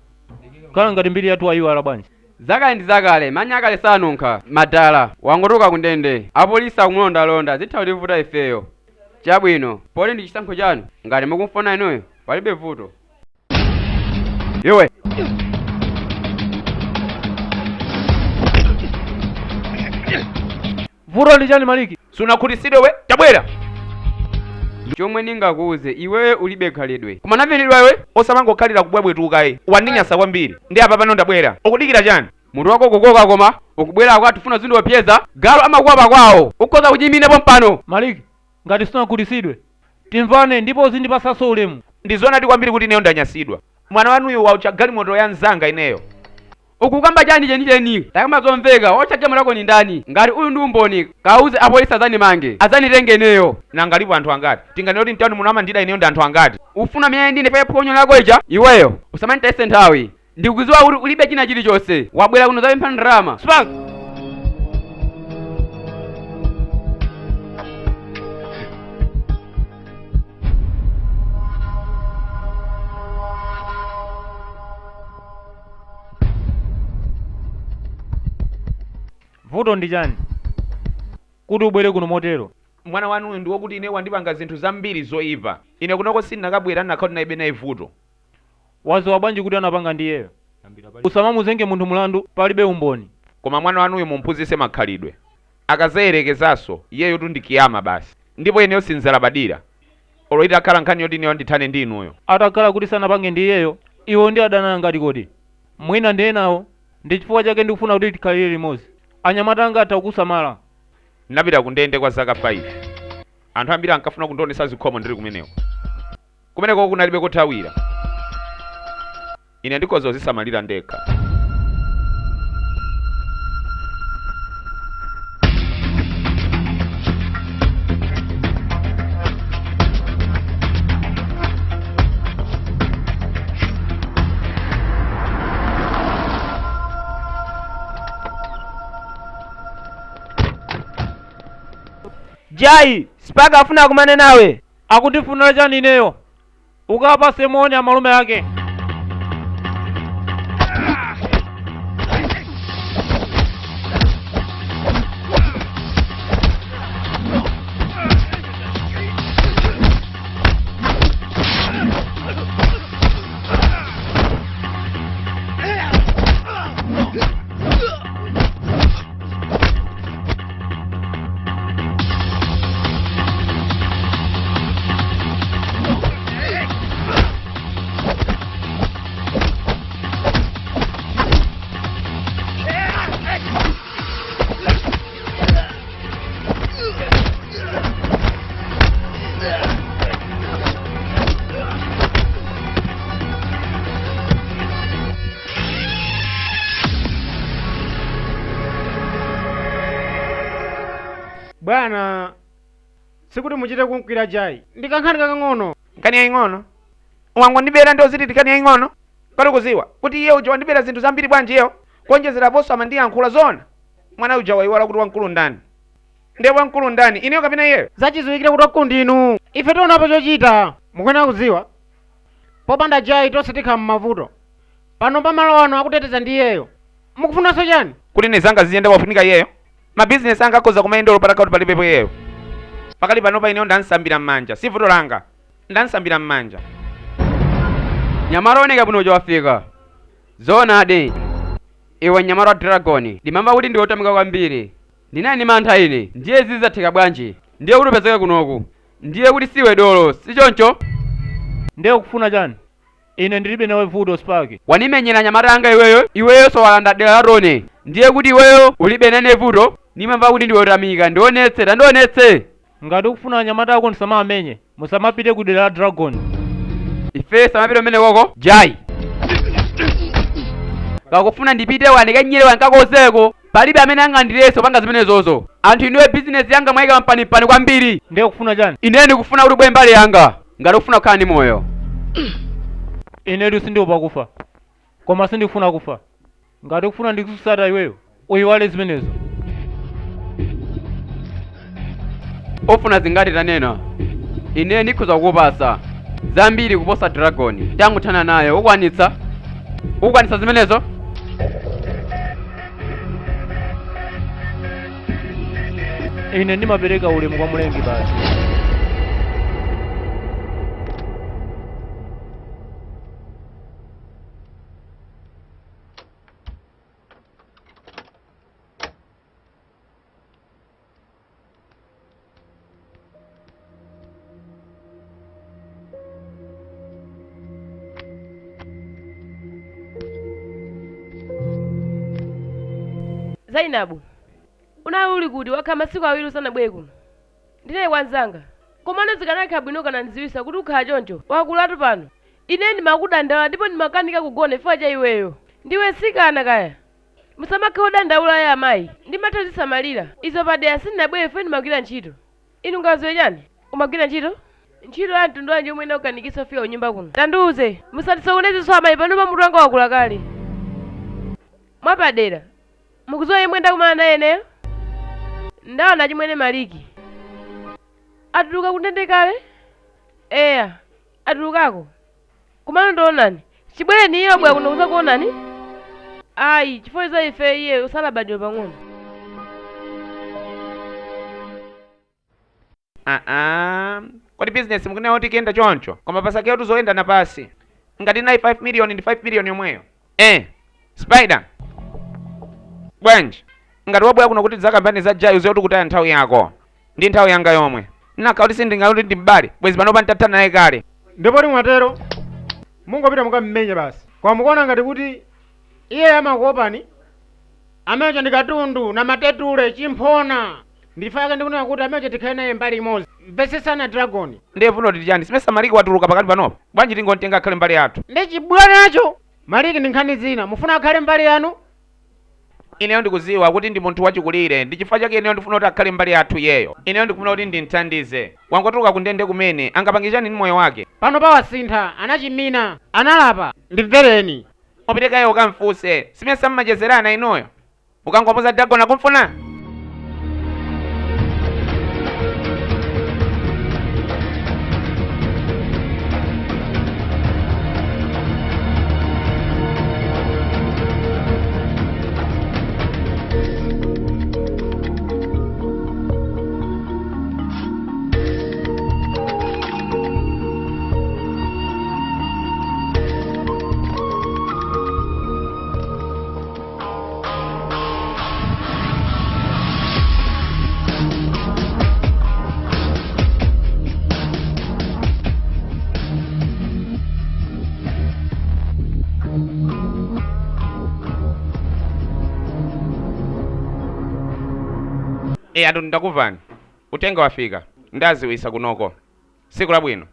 Khala ngati mbiri yathu ayiwala bwanji. Zakale ndi zakale, manya akale sanunkha. Madala, wangotoka kundende. Apolisi akumulondalonda, zitha kutivuta ifeyo. Chabwino, poli ndi chisankho chanu. Ngati mukumfuna inuyo, palibe vuto. Iwe. Vuto ndi chani Maliki? Sunakhutitsidwe we, tabwera. Chomwe ndingakuwuze, iweyo ulibe khalidwe. Koma navinidwa iwe? Osamangokhalira kubwebwetuka iye. Wandinyasa kwambiri. Ndi apa pano ndabwera. Ukudikira chani? Mutu wako ukukoka koma ukubwera kwathu funa zindiwopyeza. Galu amakuwapa kwawo. Ukhoza kuchimina pompano. Maliki, ngati sunakhutitsidwe, timvane ndipo uzindipasanso ulemu. Ndizoonadi kwambiri kuti ineyo ndanyasidwa. Mwana wanuyu waucha galimoto ya mzanga ineyo. Ukukamba chani chenicheni? Takamba zomveka, wotcha galimoto yako ni ndani? Ngati uyu ndi umboni, kauze apolisi adzandimange. Adzanditenge ineyo. Nanga alipo anthu angati? Tinganene kuti mtawuni muno amandida ineyo ndi anthu angati? Ufuna miyaya ndine pa phonyo lako ija? Iweyo, usamanditayitse nthawi. Ndikudziwa kuti ulibe china chilichonse. Wabwera kuno zapempha ndalama. Spark! Vuto ndi chani? Kuti ubwere kuno motero. Mwana wanuyu ndi wokuti ine wandipanga zinthu zambiri zoyipa. Ine kunoko sindinakabwera ndinakhala kuti ndinalibe naye vuto. Waziwa bwanji kuti anapanga ndi iyeyo? Usamamuzenge munthu mulandu palibe umboni. Koma mwana wanuyu mumphunzitse makhalidwe. Akazayerekezanso, iyeyo tu ndi kiyama basi. Ndipo ineyo sinzalabadira. Olo itakhala nkhani yoti ineyo ndithane ndi inuyo. Atakhala kuti sanapange ndi iyeyo, iwe ndi adani ngati kodi? Mwina ndi enawo, ndi chifukwa chake ndikufuna kuti tikhalire limodzi. Anyamata anga atha kukusamala. Ndinapita ku ndende kwa zaka 5. Anthu ambiri ankafuna kundionetsa zikhomo ndili kumeneko. Kumeneko kunalibe kothawira. Ine ndikhoza kuzisamalira ndekha. Jai, Spark afuna akumane nawe. Akundifunira chani ineyo? Ukapase moni amalume ake. Bwana, sikuti muchite kunkwira Jai. Ndikankhani kakang'ono. Nkhani yaying'ono? Wangondibera ndi oziti nkhani yaying'ono? Kodi kuziwa kuti iye uja wandibera zinthu zambiri bwanji iyeyo? Kuonjezeraponso amandiyankhula zona. Mwana uja wayiwala kuti wamkulu ndani. Ndiye wamkulu ndani? Ineyo kapena iyeyo? Zachidziwikire kuti wamkulu ndinu. Ife tionapo chochita. Mukuyenera kudziwa. Popanda Jai tonse tikhala m'mavuto. Pano pamalo ano akuteteza ndi iyeyo. Mukufunanso chani? Kuti ine zanga ziyende wafunika iyeyo? Mabizinesi anga akhoza kumayenda olopata kuti palibepo iyeyo. Pakali panopa ineyo ndansambira m'manja. Si vuto langa. Ndansambira m'manja. Nyamara oneka bwino uja wafika. Zoonadi. Iwe nyamara wa Dragon, ndimamva kuti ndiwe otamika kwambiri. Ndinali ndi mantha ine. Ndiye zidzatheka bwanji? Ndiye kuti upezeke kunoku. Ndiye kuti siwe dolo, si choncho? Ndiye ukufuna chani? Ine ndilibe nawe vuto Spark. Wanimenyera nyamata anga iweyo, iweyo sowalanda dera la Tony. Ndiye kuti iweyo ulibe nane vuto. Ndimamva kuti ndiwe otamika. Ndionetse, tandionetse. Ngati ukufuna anyamata ako ndisamamenye, musamapite ku dera la Dragon. Ife samapita umene koko? Jai. Kakufuna ndipite wandikanyere wankakozeko. Palibe amene angandilese kupanga zimenezozo. Anthu inuyo bizinesi yanga mwayika mpanipani kwambiri. Ndiye ukufuna chani? Ine ndikufuna kuti ubwere mbali yanga. Ngati ukufuna kukhala ndi moyo. Inetu sindiopa kufa. Koma sindikufuna kufa. Ngati ukufuna ndikutsata iweyo, uyiwale zimenezo. Ofuna zingati tanena. Ine ndikhoza kukupasa zambiri kuposa Dragon. Tanguthana nayo, ukwanitsa? Ukwanitsa zimenezo? Ine ndimapereka ulemu kwa Mlengi basi. Zainabu, unali uli kuti wakhala masiku awiri usanabwere kuno? Ndinayi wanzanga. Komano zikanakhala bwino kanandidziwitsa kuti ukhala choncho. Wakulatu pano. Ine ndimakudandaula ndipo ndimakanika kugona chifukwa cha iweyo. Ndiwe sikana kaya. Musamakhe odandaula ya amayi. Ndimatha kuzisamalira. Izo padera sindinabwere chifukwa ndimagwira ntchito. Inu ngaziwe chani? Umagwira ntchito? Ntchito ya mtundu wanji yomwe inakukanikitsa kufika kunyumba kuno? Tandiuze. Musatisokonezenso amayi panopa mutu wanga wakula kale. Mwapadera. Mukudziwa yemwe ndakumana naye ineyo? Ndaona chimwene Maliki. Atuluka kundende kale? Eya, atulukako. Kumano ndionani. Chibwereni iye wabwera kuno kudzakuonani? Ayi, chifukwa za ife iye usalabadire pang'ono. Aa, kodi business mukunewa kuti ikuyenda choncho? Koma pasakeyo tuzoyenda napasi. Ngati nayi 5 million ndi 5 million yomweyo. Spider. Bwanji, ngati wabwera kuno kuti tidzakambane za Jai uziwe kuti ukutaya nthawi yako. Ndi nthawi yanga yomwe. Naka kuti sindingati ndi m'bale, bwezi panopa nditathana naye kale. Ndipo mwatero, mungopita mukammenye basi. Koma mukuona ngati kuti iye amakuopani, amenecho ndi katundu na matetule chimphona. Ndifake ndikunena kuti amenecho tikhale naye mbali imodzi. Mvetsetsana Dragon. Ndiye vuto ndi chani? Simesa Maliki watuluka pakati panopa. Bwanji tingontenga akhale mbali yathu. Ndi chibwanacho. Maliki ndi nkhani zina. Mufuna akhale mbali yanu? Ineyo ndikuziwa kuti ndi munthu wachikulire. Ndi chifukwa chake ineyo ndifuna kuti akhale mbali yathu iyeyo. Ineyo ndikufuna kuti ndimthandize. Wangotuluka kundende kumene, angapange chani ndi moyo wake? Pano pawasintha, anachimina, analapa. Ndimvereni. Upite kaye ukamfunse. Simesa mmachezerana inuyo. Ukangomuza Dragon akumfuna? E anthu, ndakuvani, utenga wafika, ndaziwisa kunoko. Siku labwino.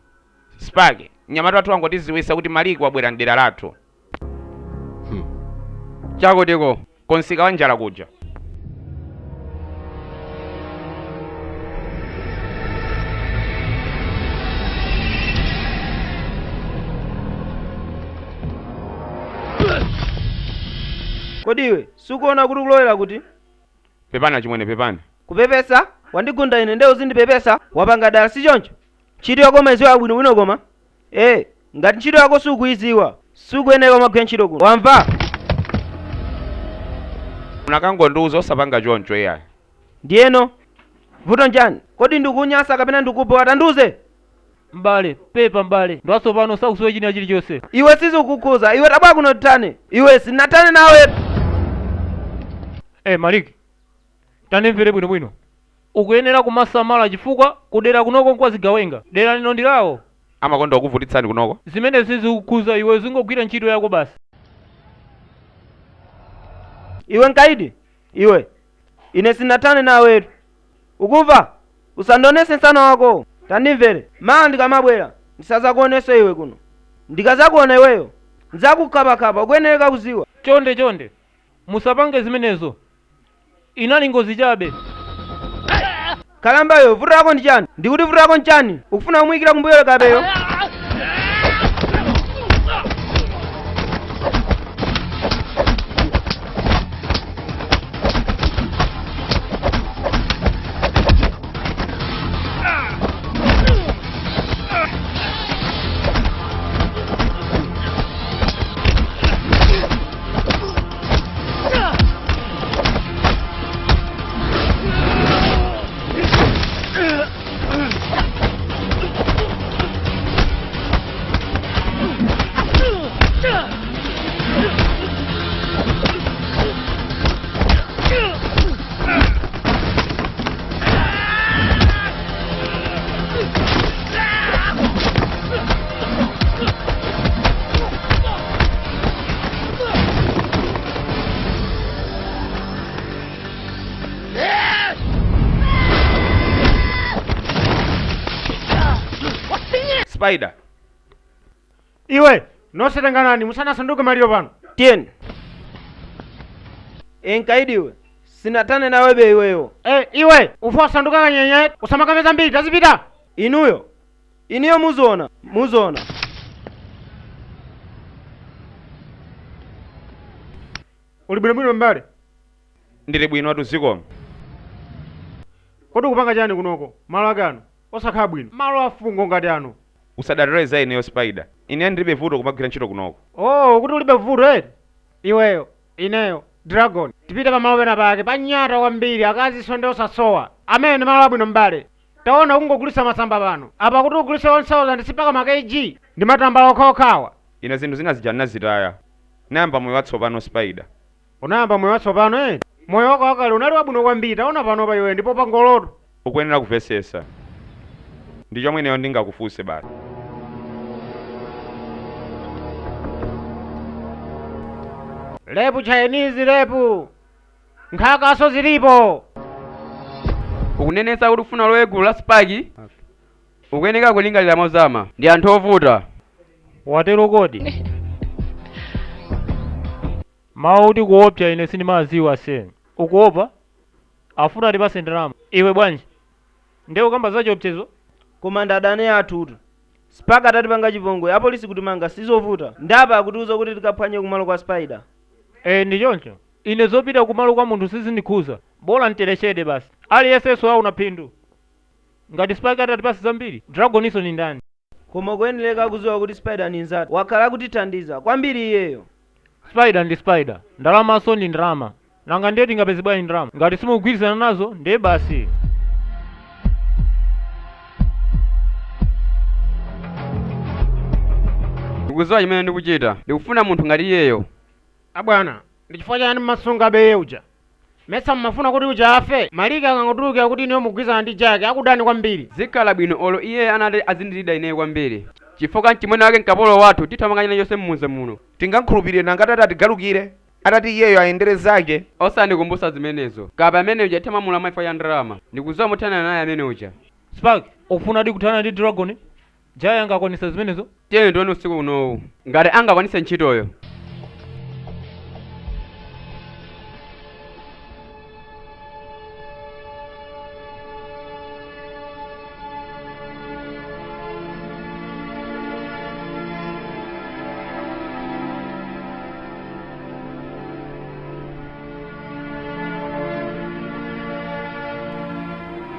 Spark, mnyamata wathu wangotiziwisa kuti Maliki wabwera mdera lathu. Chakutiko? Konsika wa njala kuja. Kodi iwe sukuona kuti kulowera kuti? Pepana chimwene, pepani. Kupepesa? Wandigunda ine nde uzindipepesa? Wapanga dala, si choncho? Ntchito yako umayiziwa bwinobwino koma? Eh, ngati ntchito yako sukuyiziwa, sukuyenera kumagwira ntchito kuno. Wamva? Unakangondiuza, osapanga choncho iyayi. Ndiyeno vuto njani? Kodi ndikunyasa kapena ndikubowa? Tandiuze. M'bale, pepa m'bale, ndwatsopano sakusowa china chilichonse. Iwe sizikukhuza. Iwe tabwera kuno titane. Iwe sinatane nawe. Eh, Maliki, tandimvere bwinobwino. Ukuyenera kumasamala chifukwa kudera kunoko nkwazigawenga. Dera lino ndi lawo. Amakonda kukuvutitsani kunoko? Zimene sizikukhuza iwe, zingogwira ntchito yako basi. Iwe nkaidi iwe, ine sinatane nawetu, ukumva? Usandionese msana wako. Tandimvere, mawa ndikamabwera ndisazakuonenso iwe kuno. Ndikazakuona iweyo nzakukhaphakhapha, ukuyenereka kuziwa. Chonde chonde, musapange zimenezo, inali ngozi chabe. Kalamba iwe, vuto lako ndi chani? Ndikuti vuto lako nchani? Ukufuna kumuyikira kumbuyo kapeyo? Spider. Iwe nonse tenganani musanasanduke maliro pano. Tiyeni. Enkaidi iwe, sinatane nawebe iweyo. Eh, iwe ufa usanduka kanyenye, usamakame zambiri, tazipita. Inuyo, iniyo muzoona, muzoona. Uli bwinobwino mbale? Ndili bwino zikomo. Kodi ukupanga chani kunoko? Malo ake ano osakhala bwino, malo afungo ngati ano. Usadandaule za ineyo Spider, ine ndilibe vuto kumagwira ntchito kunoko. Oh, kuti ulibe vuto eti? Iweyo, ineyo, Dragon, tipite pamalo pena pake panyata kwambiri, akazi ndi osasowa amene ndi malo abwino mbale. Taona, kungogulitsa masamba pano apa, kuti ugulitse 1000 sipaka ma kg ndi matambala okhaokhawa. Ine zinthu zina zija ndinazitaya, nayamba moyo watsopano Spider. Unayamba moyo watsopano eti? Moyo wako wakale unali wabwino kwambiri. Taona panopa iwe ndipo pangoloto. Ukuyenera kumvesesa, ndi chomwe ineyo ndingakufunse basi. Lepu Chinese lepu, nkhakaso zilipo. Ukunenetsa kuti ufuna ulowe gulu la Spark? Ukuyeneka kulingalira mozama, ndi anthu ovuta. Watero kodi? Mawu kuti kuopsa ine sindimaziwa se. Ukuopa? Afuna atipase ndalama. Iwe bwanji? Ndiye ukamba za chiopsezo? Koma ndi adani athutu. Spark atatipanga chipongwe, apolisi kutimanga sizovuta. Ndapa akutiuza kuti tikaphwanye kumalo kwa Spider. Eh, ndi choncho. Ine zopita kumalo kwa munthu sizindikhuza, bola mterechede basi. Aliyensenso auna phindu. Ngati Spark atatipase zambiri, Dragoninso ni ndani? Koma kuyenereka kuziwa kuti Spider ni nzathu, wakhala kutithandiza kwambiri iyeyo. Spider ndi Spider, ndalamanso ndi ndalama. Nanga ndiye tingapeze bwanji ndalama ngati simukugwirizana nazo? Ndiye basi. Ndikudziwa chimene ndikuchita, ndikufuna munthu ngati iyeyo. Abwana, ndi chifukwa chani mmasunga beye uja? Mesa mmafuna kuti uja afe? Maliki akangotulukira kuti ineyo mugwirizana ndi Jake, akudani kwambiri. Zikhala bwino olo iye anati azindilida ineyo kwambiri, chifukwa mchimwene wake mkapolo wathu, tithamanga china chonse mmuzi muno. Tingankhulupirire nangati ati atigalukire? Atati iyeyo ayendere zake. Osandikumbusa zimenezo. Kapa amene uja tamamula maifa ya ndalama. Ndikuzowa muthana naye amene uja. Spark, ufuna di kuthana ndi Dragon? Jaya angakwanisa zimenezo? Tiyeni tione usiku unowu. Ngati angakwanise ntchitoyo.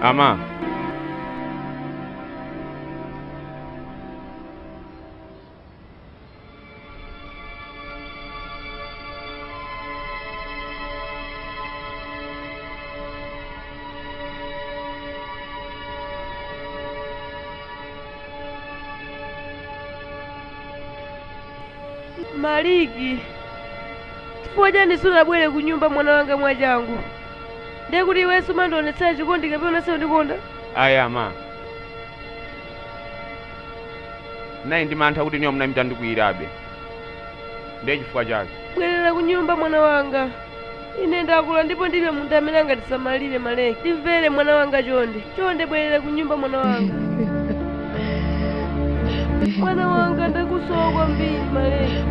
Ama. Maliki, chifukwa chani sunabwere ku nyumba mwana wanga mwachangu? Ndiye kuti iwenso umandionetsera chikondi kapena unandikonda? Ayi ama. Nayi ndimantha kuti niyo munamita ndikuyirabe. Ndiye chifukwa chake. Bwerera ku nyumba mwana wanga. Ine ndakula ndipo ndilibe munthu amene angatisamalire Maleki. Ndimvere mwana wanga chonde. Chonde bwerera ku nyumba mwana wanga. Mwana wanga ndakusowa kwambiri Maleki.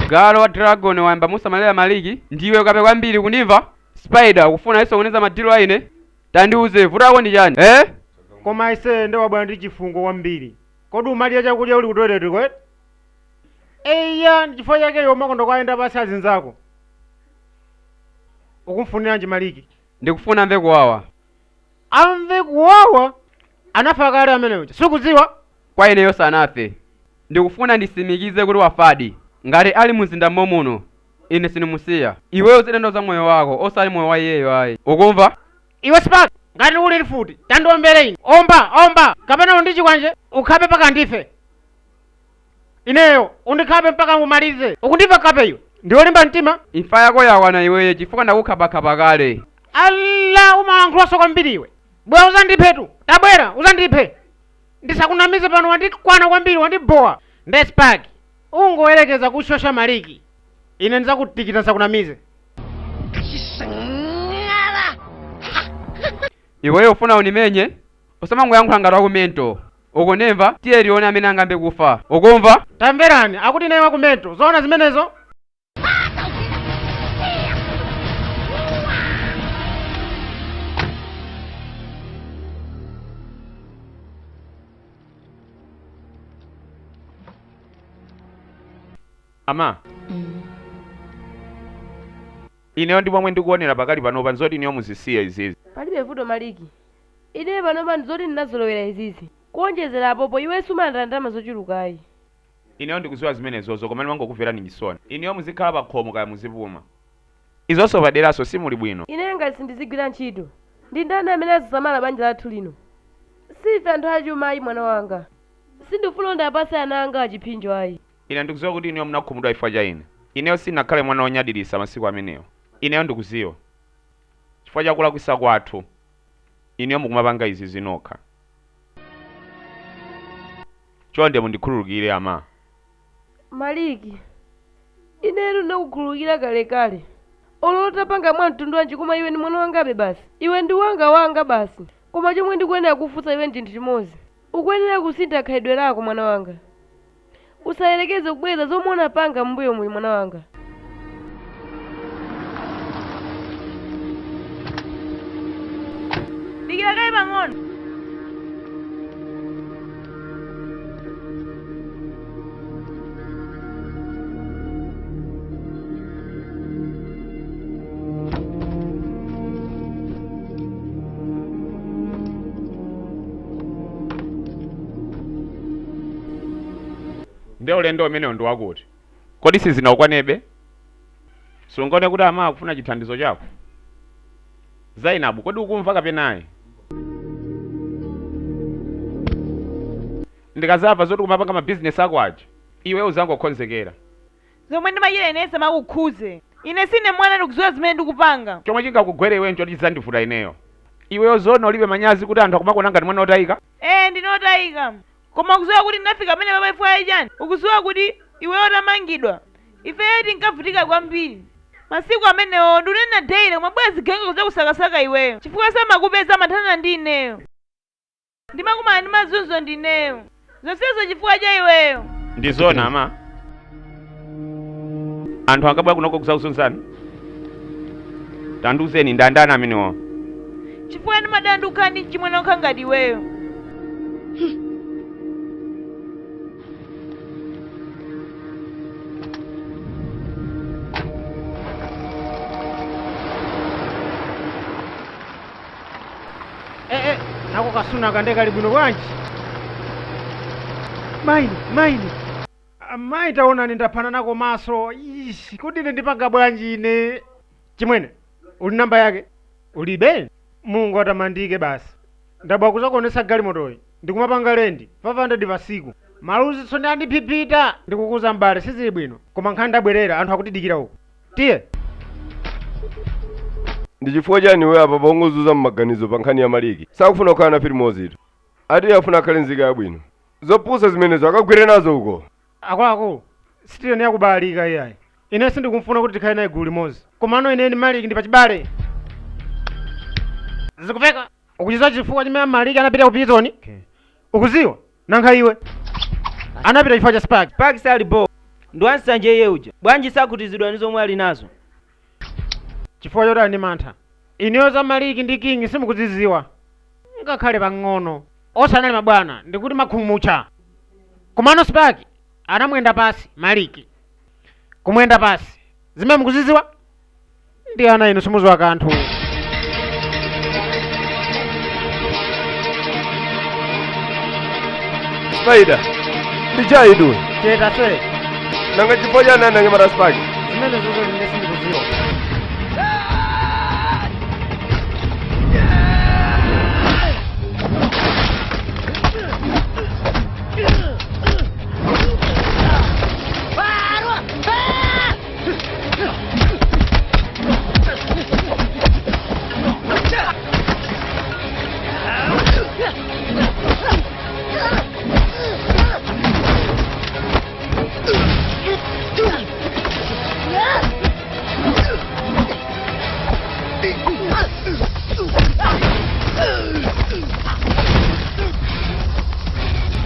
Galo wa Dragon wayamba musamalira Maliki, ndiwe kape kwambiri kundimva? Spider ukufuna iso kuneza madilo aine? Tandiuze vuto lako ndi chani? Eh? Koma ise ndi wabwera ndi chifungo kwambiri. Kodi umalira chakudya uli ku toilet kweti? Eya, ndi chifukwa chake iwe umakonda kuyenda pasi azinzako. Ukumfuniranji Maliki? Ndikufuna amve kuwawa. Amve kuwawa? Anafa kale amene uja. Sikudziwa? Kwa ineyo sanafe. Ndikufuna ndisimikize kuti wafadi. Ngati ali mzinda momuno, ine sinimusiya. Iweyo zidendo za moyo wako, osali moyo wa iyeyo ayi. Ukumva? Iwe Spark, ngati uli lifuti, tandiombere ine. Omba, omba, kapena undichikwanje, ukhape mpaka ndife. Ineyo, undikhape mpaka umalize. Ukundimva kape iwe? Ndiwolimba mtima? Imfa yako yakwana iweyo chifukwa ndakukhapakhapa kale. Alla, umalankhulaso kwambiri iwe. Bwera uzandiphetu. Tabwera, uzandiphe. Ndisakunamize pano wandikwana kwambiri, wandibowa. Nde Spark, ungoyerekeza kushosha Maliki. Ine ndizakutikita ndisakunamize. Iweyo ufuna unimenye? Usamangoyankhula ngati wakumento. Ukunemva? Tiye tione amene angambe kufa. Ukumva? Tamverani, akuti ine wakumento. Zoona zimenezo? Ama. Ineyo ndi momwe ndikuonera pakali panopa nzoti ineyo muzisiye izizi. Palibe vuto Maliki. Ine panopa nzoti ndinazolowera izizi. Kuonjezera apopo iwe sumalandira ndalama zochulukayi. Ineyo ndikuziwa zimenezozo koma ndimangokumverani chisoni. Ineyo muzikhala pa khomo kaya muzipuma. Izonso paderaso simuli bwino. Ine ngati sindizigwira ntchito. Ndi ndani amene azisamala banja lathu lino? Sife anthu achuma ayi mwana wanga. Sindifuna ndapase ana anga achiphinjo ayi. Ine ndikuziwa kuti ineyo munakhumudwa chifukwa cha ine. Ineyo sinakhale mwana wonyadilisa masiku amenewo. Ineyo ndikuziwa. Chifukwa cha kulakwisa kwathu. Ineyo mukumapanga izi zinokha. Chonde mundikhululukire ama. Maliki, inetu ndakukhululukira kalekale. Olotapanga mwa mtundu wanji koma iwe ndi mwana wangabe basi. Iwe ndi wanga wanga basi. Koma chomwe ndikuyenera kufunsa iwe ndi chinthu chimodzi. Ukuyenera kusintha khalidwe lako mwana wanga. Usayerekeze kubweza zomwe unapanga m'mbuyo muli mwana wanga. Dikira kaye pang'ono. Nde ulendo umenewo ndi wakuti kodi sizinakukwanebe? Sungaone kuti ama akufuna chithandizo chako? Zainabu, kodi ukumva kapenayi? Ndikazamva zoti kumapanga mabizinesi ako aja, iwe uzangokonzekera. Zomwe ndimachita ine zisamakukhuze. Ine sine mwana, ndikudziwa zimene ndikupanga. Chomwe chingakugwere iwe nchoti chidzandivuta ineyo. Iweyo zoona ulibe manyazi kuti anthu akumakuona ngati mwana wotayika? Ee, ndine wotayika. Koma ukudziwa kuti ndinafika pamene papa chifukwa chani? Ukudziwa kuti iweyo utamangidwa, ifeyo tinkavutika kwambiri. Masiku amenewo ndikunena daily kumabwera zigawenga kudzakusakasaka iweyo chifukwa samakupeza, amathana ndi ineyo. Ndimakumana ndi mazunzo ndineyo. Zonsezo chifukwa cha iweyo. Ndi zoona ama? Anthu ankabwera kunoko kudzakuzunzani? Tandiuzeni, ndi andani amenewo? Chifukwa ndimadana ndi kukhala ndi mchimwene wokhala ngati iweyo. Eh, eh, nako kasuna kande kali bwino bwanji? Maini, maini. Amayi, taonani, ndaphana nako maso. Ishi, kodi ine ndipanga bwanji ine? Chimwene, uli namba yake? Ulibe? Mulungu atamandike basi. Ndabwa kuzakuonetsa galimotoyi. Ndikumapanga lendi 500 pasiku. Maluzi tsono andiphiphita. Ndikukuza mbale, sizili bwino. Koma nkhani ndabwerera, anthu akutidikira uku. Tiye. Ndi chifukwa chani iwe apa pongozuza m'maganizo pa nkhani ya Maliki? Sakufuna kukhala nafe limodzitu. Ati iye afuna akhale nzika yabwino. Zopusa zimenezo, akagwere nazo uko. Akuluakulu, sitiyenera kubalalika iyayi. Ine sindikumfuna kuti tikhale naye gulu limodzi. Komano ine ndi Maliki ndi pachibale. Zikuveka? Ukuchidziwa chifukwa chimene Maliki anapita ku prison? Ukuziwa? Nankha iwe. Anapita chifukwa cha Spark. Spark sali bo. Ndi wansanje iye uja. Bwanji sakhutizidwa ndi zomwe ali nazo? Chifukwa choti ali ndi mantha. Inuyo za Maliki ndi King simukuzidziwa. Ngakhale pang'ono. Onse anali mabwana, ndikuti makhumutcha. Komano Spark anamuyenda pasi Maliki. Kumuyenda pasi. Zimene mukuzidziwa? Ndi ana inu, simuziwa kanthu. Spider, ndi chai iwe. Cheta se. Nanga chifukwa chani ananyamata Spark? Zimene zozo ine sindikuziwa.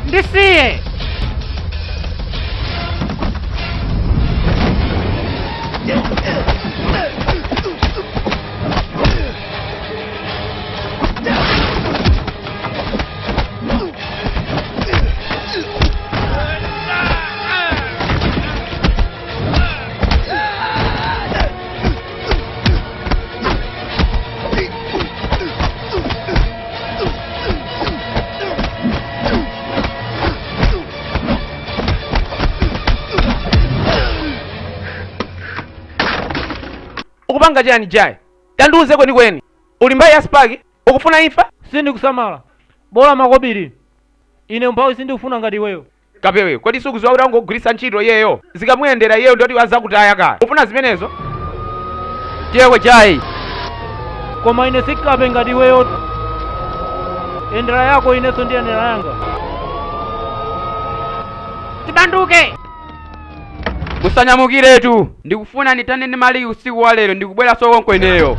Ndisiye. Ukupanga chani Jai? Tandiuze kwenikweni. Uli mbali ya Spark? Ukufuna imfa? Sindikusamala. Bola makobiri. Ine umphawi sindikufuna ngati iweyo. Kapewe, kodi sukuziwa kuti angogwiritsa ntchito iyeyo? Zikamuyendera iyeyo ndoti azakutaya kaya. Ufuna zimenezo? Tiyeko Jai. Koma ine sikape ngati iweyo. Endera yako, inenso ndi endera yanga. Tibanduke. Usanyamukiretu. Ndikufuna ndithane ndi Maliki usiku wa lero, ndikubweranso konko ineyo.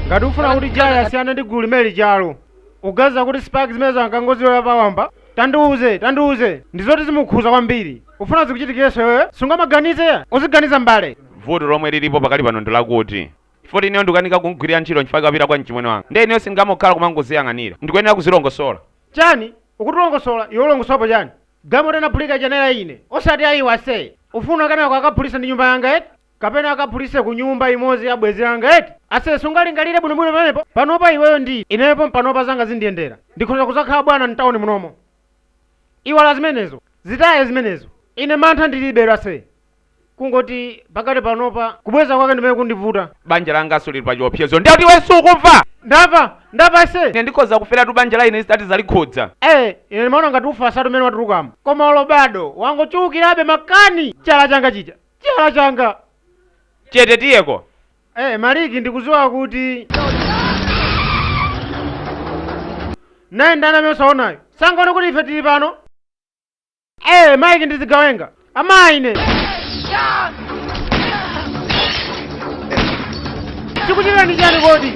Ngati ufuna kuti Jai asiyane ndi gulu limene lijalo, ugaza kuti Spark zimenezo ankangoziwera pawamba? Tandiuze, tandiuze. Ndizoti zimukhuza kwambiri. Ufuna zikuchitikireso iwewe? Sungamaganize, uziganiza mbale. Vuto lomwe lilipo pakali pano ndilakuti foti ineyo ndikukanika kugwirira ntchito nchifukwa kapita kwa mchimwene wanga. Ndiye ineyo singamokhala kumangoziyang'anira, ndikuyenera kuzilongosola. Chani? Ukutilongosola? Iwe ulongosopo chani? Galimoto inaphulika chanera ine, osati ayiwa ase. Ufuna kenako akaphulise ndi nyumba yanga eti? Kapena akaphulise ku nyumba imodzi ya bwenzi langa eti? Ase sungalingalire bwinobwino pamenepo? Panopa iweyo ndi inepo panopa zanga zindiyendera. Ndikhoza kuzakhala bwana mtawuni munomo. Iwala zimenezo, zitaye zimenezo. Ine mantha ndilibe ase. Kungoti pakati panopa kubweza kwake ndimene kundivuta. Banja langaso lili pa chiopsezo. Ndiye kuti iwe sukumva? Ndamva, ndamva ase. Ine ndikhoza kufera tu banja la ine zitati zalikhudza. Ine ndimaona ngati ufa asati umene watulukamo. Koma olobado wangochulukirabe makani. Chala changa chija, chala changa. Chete tiyeko. Maliki ndikudziwa kuti naye ndani amene usaonayo. Sangaone kuti ife tili pano. Maiki ndizigawenga. Amayi ine. Chikuchitika chani kodi?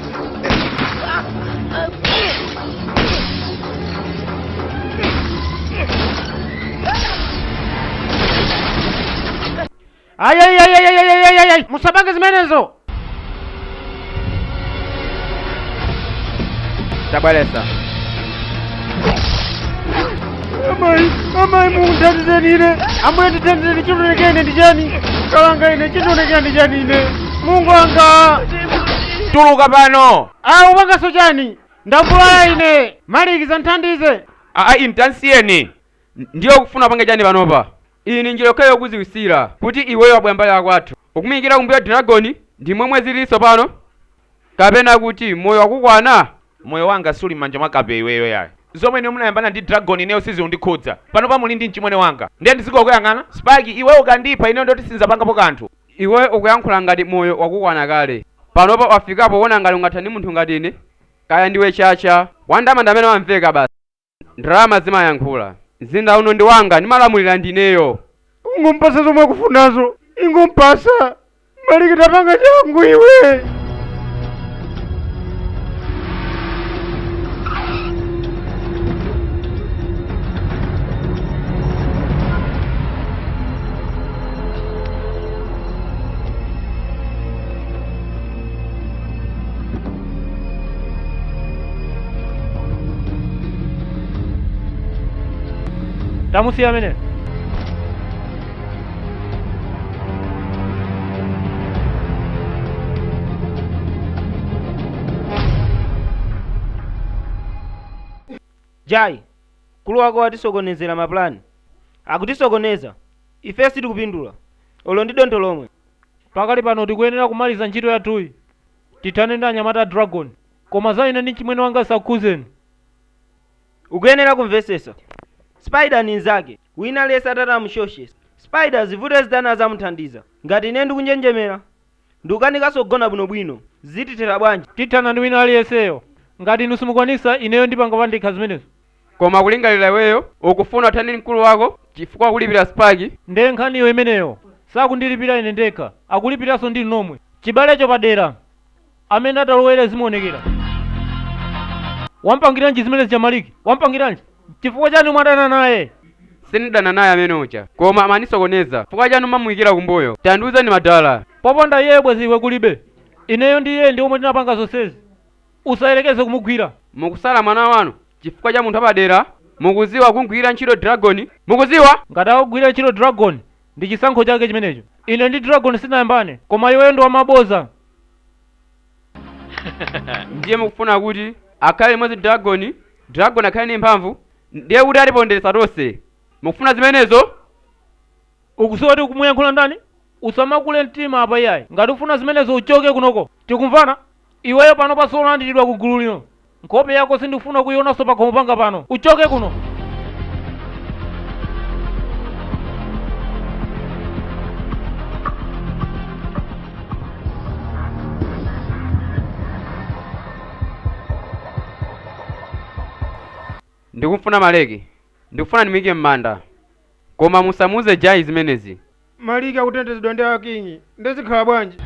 Ay ay ay ay ay ay ay ay, musapange zimenezo. Tabweresa. Amayi, amayi mundithandizeni ine. Ambuye ndithandizeni, chindionekene ndi chani? Kalanga ine, chindionekene ndi chani ine? Mungu wanga. Tuluka pano. Ah, upangaso chani? Ndavulala ine. Maliki zanthandize. Aa, intansiyeni. Ndiyo kufuna pange chani panopa? Iyi ni njira yokhayo yokuziwisira kuti iweyo wabwera mbali yakwathu. Ukumuyikira kumbuyo Dragon ndi momwe zilinso pano? Kapena kuti moyo wakukwana? Moyo wanga suli m'manja mwa kape iweyo yayi. Zomwe ine munayambana ndi Dragon ineyo sizikundikhudza. Pano pamuli ndi mchimwene wanga. Ndiye ndizikokuyang'ana? Spike, iwe ukandipha ineyo ndoti sinzapangapo kanthu. Iwe ukuyankhula ngati moyo wakukwana kale. Panopa wafikapo wona ngati ungatha ndi munthu ngati ine. Kaya ndiwe chacha, wandamanda amene wamveka basi. Ndalama zimayankhula. Mzinda uno ndi wanga, ndimalamulira ndineyo. Ungompasa zomwe akufunazo. Ingompasa. Maliki tapanga changu iwe. Tamusiya amene. Jai, mkulu wako watisokonezera mapulani. Akutisokoneza. Ife sitikupindula. Olo ndi dontho lomwe. Pakali pano tikuyenera kumaliza ntchito yathuyi. Tithane ndi anyamata a Dragon. Koma za ine ndi mchimwene wanga sakhuzeni. Ukuyenera kumvesesa. Spider ni nzake. Wina aliyense atati amushoshe. Spider zivute zitani azamuthandiza. Ngati ine ndikunjenjemera, ndikukanikanso kugona bwinobwino. Zitithera bwanji? Tithana ndi wina aliyenseyo. Ngati inu simukwanisa, ineyo ndipanga pandekha zimenezo. Koma kulingalira iweyo, ukufuna uthane ndi mkulu wako chifukwa kulipira Spike. Ndiye nkhaniyo imeneyo. Sakundilipira ine ndekha, akulipiranso ndi nomwe. Chibalecho padera. Amene atalowere zimaonekera. Wampangiranji zimenezi cha Maliki? Wampangiranji? Chifukwa chani mwadana naye? Sindidana naye amene uja. Koma amanisokoneza. Chifukwa chani mumamuyikira kumbuyo? Tandiuzeni madala. Popanda iye bwezi iwe kulibe. Ineyo ndi iye ndi omwe tinapanga zonsezi. Usayerekeze kumugwira. Mukusala mwana wanu chifukwa cha munthu wapadera. Mukuziwa kugwira ntchito Dragon? Mukuziwa? Ngati akugwira ntchito Dragon, ndi chisankho chake chimenecho. Ine ndi Dragon sinayambane, koma iweyo ndi wamaboza. Ndiye mukufuna kuti akhale limodzi Dragon, Dragon akhale ndi mphamvu, ndiye kuti atipondereza tonse. Mukufuna zimenezo? Ukudziwa kuti ukumuyankhula ndani? Usamakule mtima apa iyayi. Ngati ufuna zimenezo uchoke kunoko. Tikumvana? Iweyo pano pasolandiridwa ku gulu lino. Nkhope yako sindikufuna kuionanso pakhomo panga pano. Uchoke kuno. Ndikufuna Maleki. Ndikufuna ndimuyike m'manda. Koma musamuuze Jai zimenezi. Maliki akutetezedwa ndi akinyi. Ndizikhala bwanji?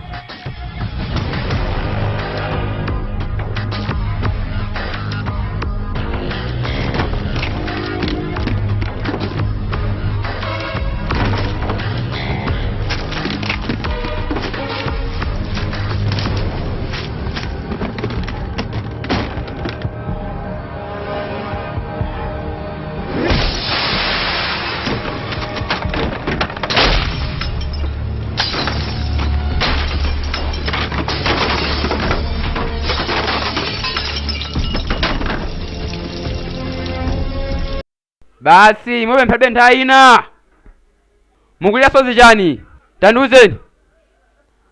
Basi mupemphedwe nthawi ina. Mukulira sozi chani? Tandiuzeni.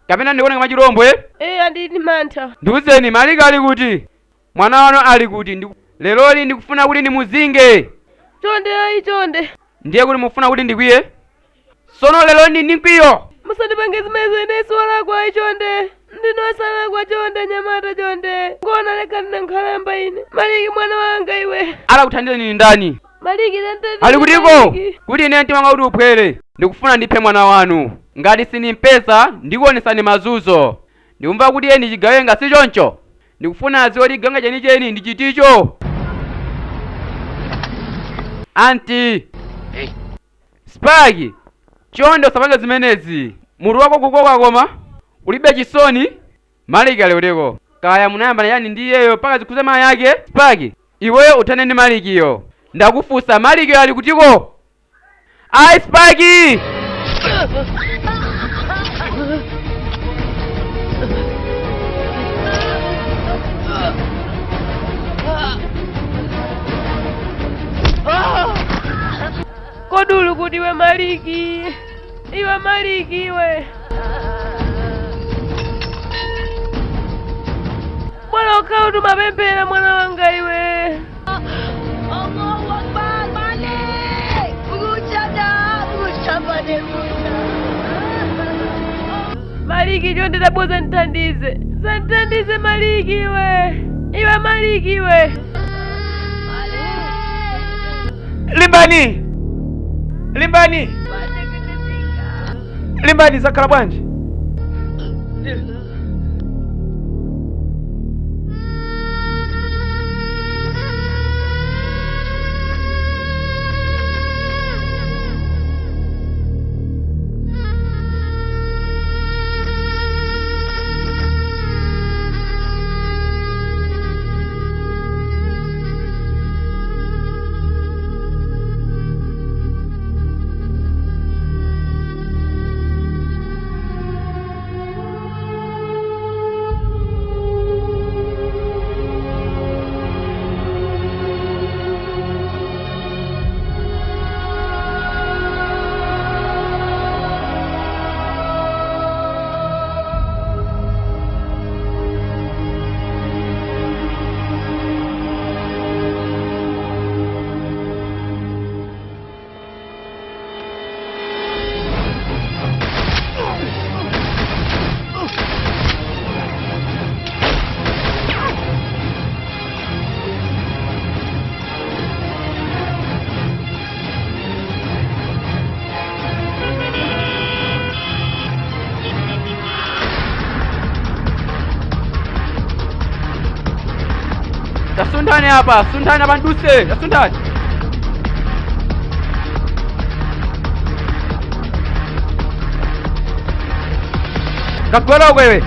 Kapena ndikuoneka machilombwe? Eya, ndili mantha. Ndiuzeni, Maliki ali kuti? Mwana wanu ali kuti? Leroli ndikufuna kuti ndimuzinge. Chonde ayi, chonde. Ndiye kuti mufuna kuti ndikwiye? Sono lero ndi mkwiyo. Musandipange zimenezo, ine siwalakwa ayi, chonde. Ndine osalakwa, chonde nyamata, chonde. Ngona lekani nkhalamba ine. Maliki mwana wanga iwe. Alakuthandiza nini ndani? Maliki tantani. Ali kutiko? Kuti ine mtima wanga kuti uphwere. Ndikufuna ndiphe mwana wanu. Ngati sinimpeza, ndikuonesani mazunzo. Ndikumva kuti iye ndi chigawenga, si choncho? Ndikufuna adziwe kuti chigawenga chenicheni ndi chiticho. Anti Spaki, chonde usapange zimenezi. Mutu wako kukoka koma ulibe chisoni. Maliki ali kutiko? Kaya munayambana chani ndi iyeyo mpaka zikhuze mayi ake? Spaki, iweyo uthane ndi Malikiyo. Ndakufunsa, Malikiyo ali kutiko? Ayi Spaki! Kodi uli kuti iwe Maliki? Iwe Maliki iwe. Mwana ukhala kuti umapemphera mwana wanga iwe. Allahu Akbar, Malik! Maliki chonde tabwera ndithandize. Sandithandize Maliki iwe. Iwe Maliki iwe. Limbani! Limbani! Limbani, zakhala bwanji? Tasunthani apa, sunthani apa nduse, tasunthani. Kagwera uko iwe.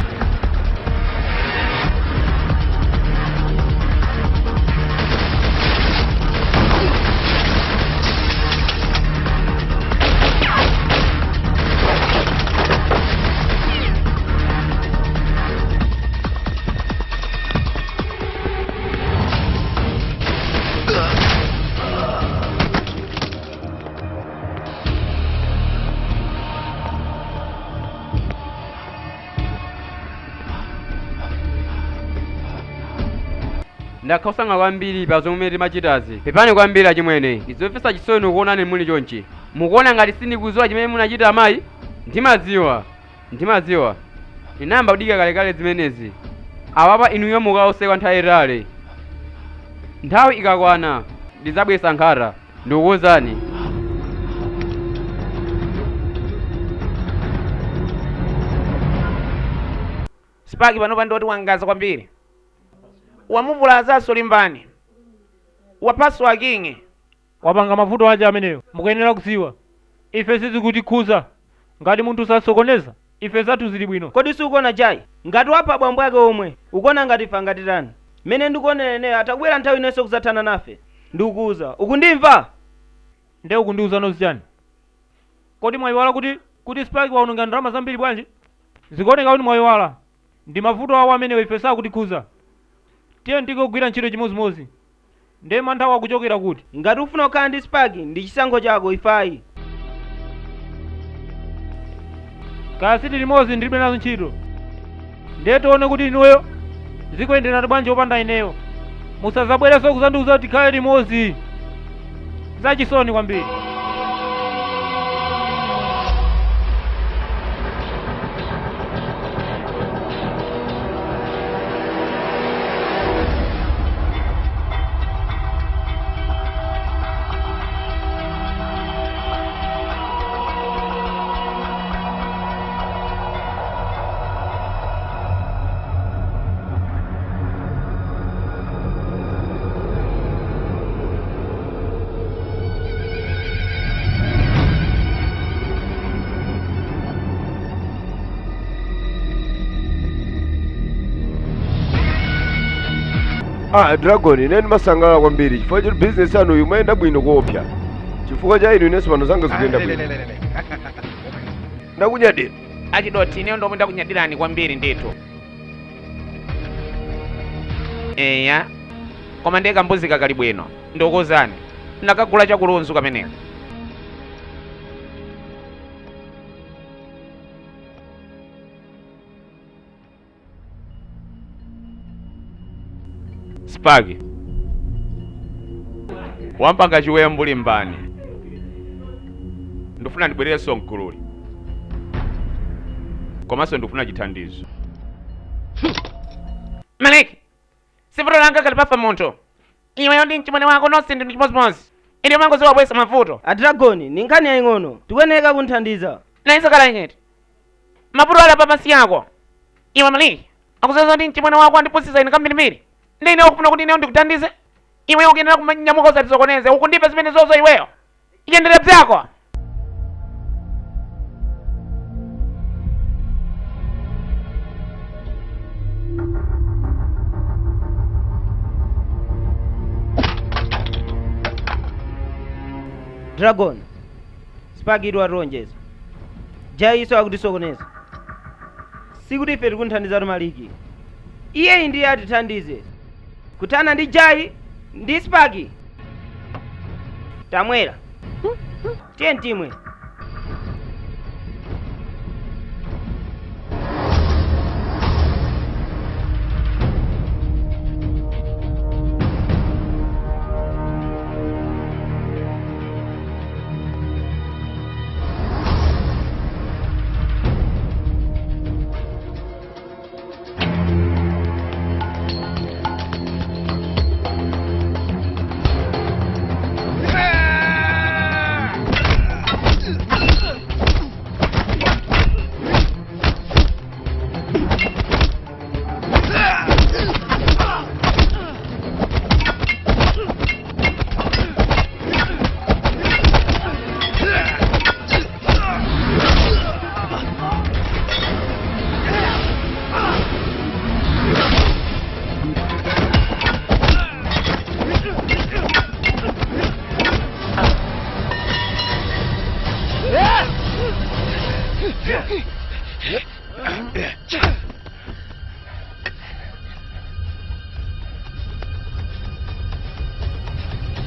Ndakhausanga kwambiri pa zomwe timachitazi. Pepani kwambiri achimwene. Ndizomvetsa chisoni kuonani muli chonchi. Mukuona ngati sindikudziwa chimene munachita amayi? Ndimadziwa. Ndimadziwa. Ndinayamba kudikira kalekale zimenezi. Awapa inuyo mukaosekwa nthawi itali. Nthawi ikakwana ndidzabweretsa nkhata. Ndikukuwuzani. Spark panopa ndoti wangaza kwambiri. Wamuvulazanso Limbani. Waphanso Akingi. Wapanga mavuto aja ameneyo. Mukuyenera kudziwa. Ife sizikutikhuza. Ngati munthu sasokoneza, ife zathu zili bwino. Kodi sukuona Jai? Ngati wapha bambo ake omwe, ukuona ngati ife angatitani? Mmene ndikuonera ineyo atakubwera nthawi inenso kudzathana nafe. Ndikukuuza. Ukundimva? Nde ukundiuza nozi chani? Kodi mwayiwala kuti Spark waononga ndalama zambiri bwanji? Zikuoneka kuti mwayiwala. Ndi mavuto awo amenewo ife sakutikhuza. Tiye tikugwira ntchito chimodzimodzi. Ndiye manthawo akuchokera kuti? Ngati ufuna kukhala ndi Spark ndi chisankho chako ifayi. Kasi tili limodzi ndilibe nazo ntchito. Ndiye tione kuti inuyo zikuyenderani bwanji opanda ineyo. Musazabwerenso kuzandiuza kuti tikhale limodzi. Zachisoni kwambiri. Ah, Dragon, ine ndimasangalala kwambiri chifukwa choti bizinesi yanu imayenda bwino kuopsa. Chifukwa cha inu inenso pano zanga zikuyenda bwino. Ndakunyadira. Achidoti ineyo ndomwe ndakunyadirani kwambiri ndithu. Eya. Koma ndiye kambuzi kakali bwino. Ndikuwuzani. Ndakagula chakulunzu kameneka. Spark. Wampanga chiwembu Limbani. Ndifuna ndibwererenso mgululi. Komanso ndifuna chithandizo. Maliki, sivuto langa kali pafa munthu. Iweyo ndi mchimwene wako nonse ndinu chimodzimodzi. Ine mangoziwa bwesa mavuto. A Dragon, ni nkhani yaying'ono. Tikuyeneka kunthandiza. Nayenso kala inyeti. Mavuto ali apa pansi yako. Iwe Maliki, akuzoza ndi mchimwene wako andipusisa ine kambirimbiri. Ndi ine ukufuna kuti ineyo ndikuthandize? Iweyo ukuyenera kumanyamuka usatisokoneze, ukundipa zimene zozo iweyo. Iyendere byako. Dragon, Spark itu ationjeza. Jaiso akutisokoneza. Sikuti ife tikunthandiza Maliki. Iye ndiye atithandize. Kuthana ndi Jai ndi Spark. Tamwera. Tiye timwe.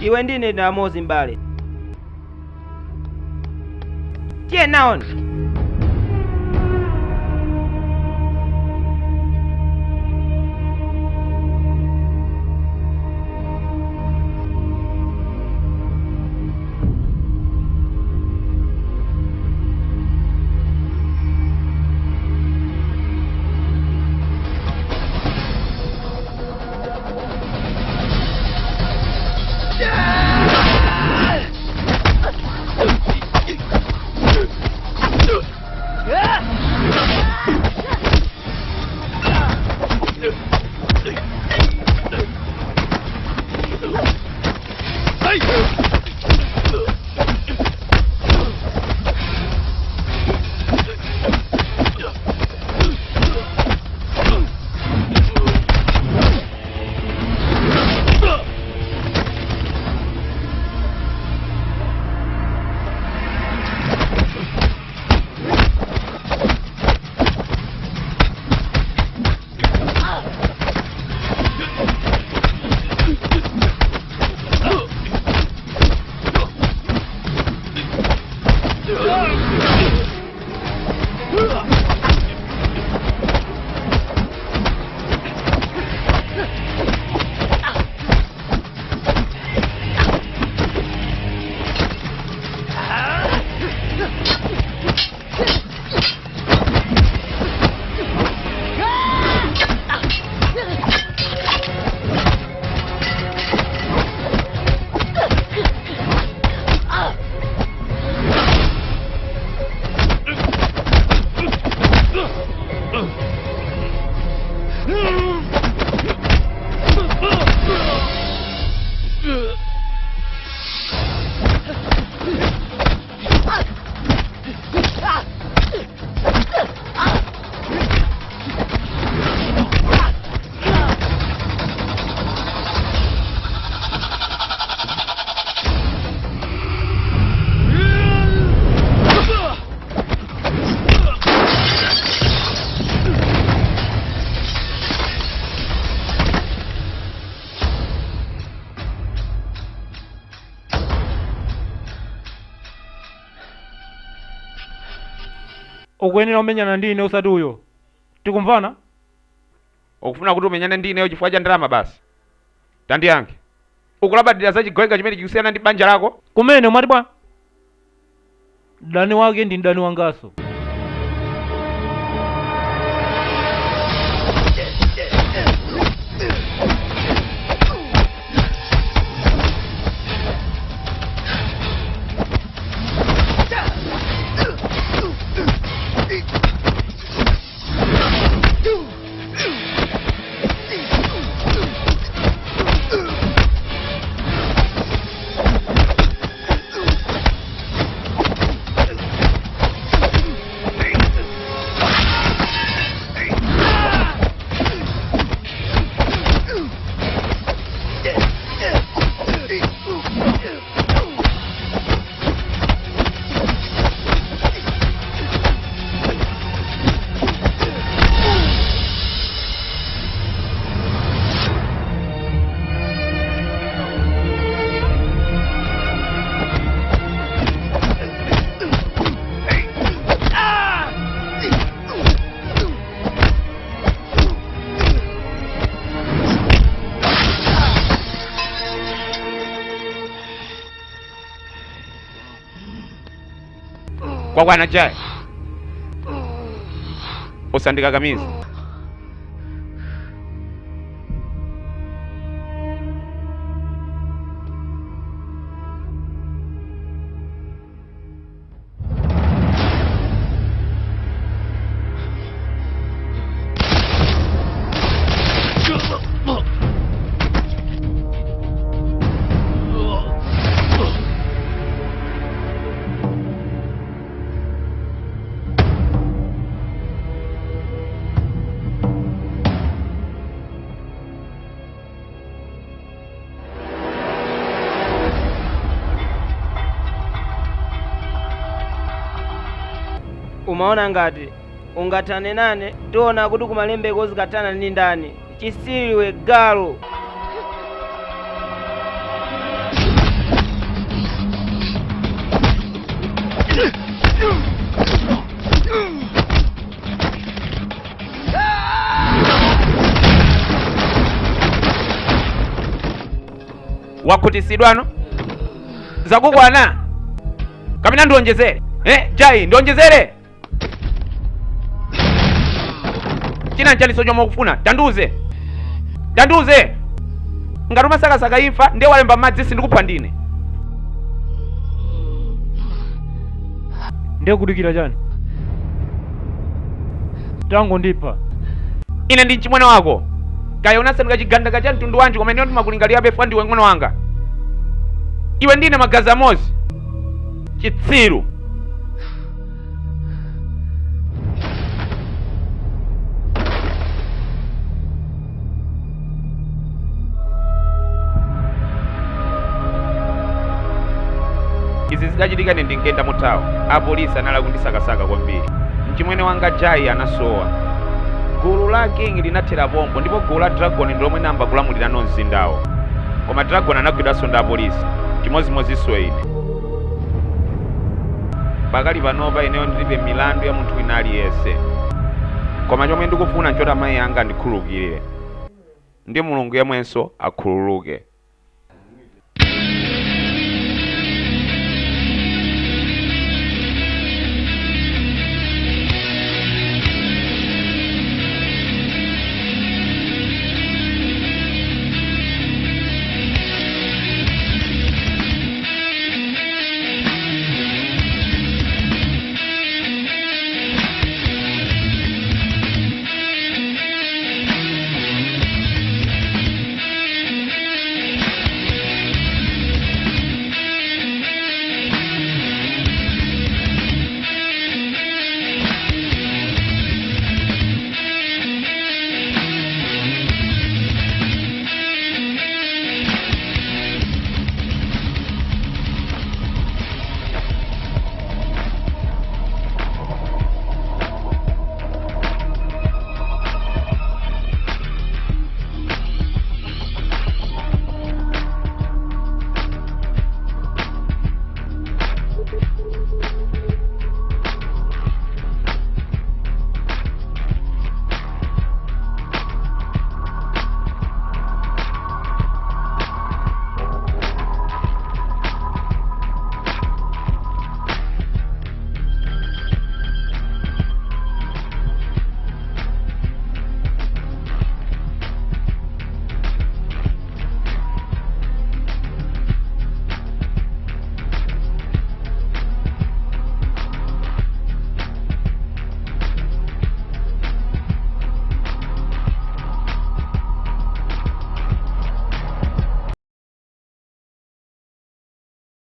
Iwe ndine na amozi mbale. Tiye naona. Ukuyenera kumenyana ndi ine usati uyo. Tikumvana? Ukufuna kuti umenyane ndi ineyo chifukwa cha ndalama basi? Tandiyankhe. Ukulabadira za chigoyika chimene chikusiyana ndi banja lako? Kumene umati bwa? Mdani wake ndi mdani wangaso. Kwakwana Jai. Usandikakamize. Umaona ngati ungathane nane tiona kuti kumalembeko zikathana ndi ndani. Chisiriwe galu. Wakhutisidwano? Zakukwana? Kapena ndionjezere? Jai, ndionjezere? China nchaliso chomwe ukufuna, tandiuze. Tandiuze. Ngati umasakasaka imfa, ndiye walemba madzi sindikupha ndine. Ndiye kudikira chani? Tango ndipha. Ine ndi mchimwene wako. Kaya unasanduka chigandaka cha mtundu wanji koma ine ndimakulingalirabe fwa ndiwe mng'ono wanga. Iwe ndine magazi amodzi. Chitsiru. Izi zidachitika ine ndinkenda muthawa. Apolisi anali kundisakasaka kwambiri. Mchimwene wanga Jai anasowa. Gulu la King linathera pompo ndipo gulu la Dragon ndi lomwe namba kulamulirano mzindawo. Koma Dragon anagwidwanso ndi apolisi, chimodzimodzinso ine. Pakali panopa ineyo ndilibe milandu ya munthu wina aliyense. Koma chomwe ndikufuna nchoti amayi anga andikhululukire. Ndi Mulungu yemwenso akhululuke.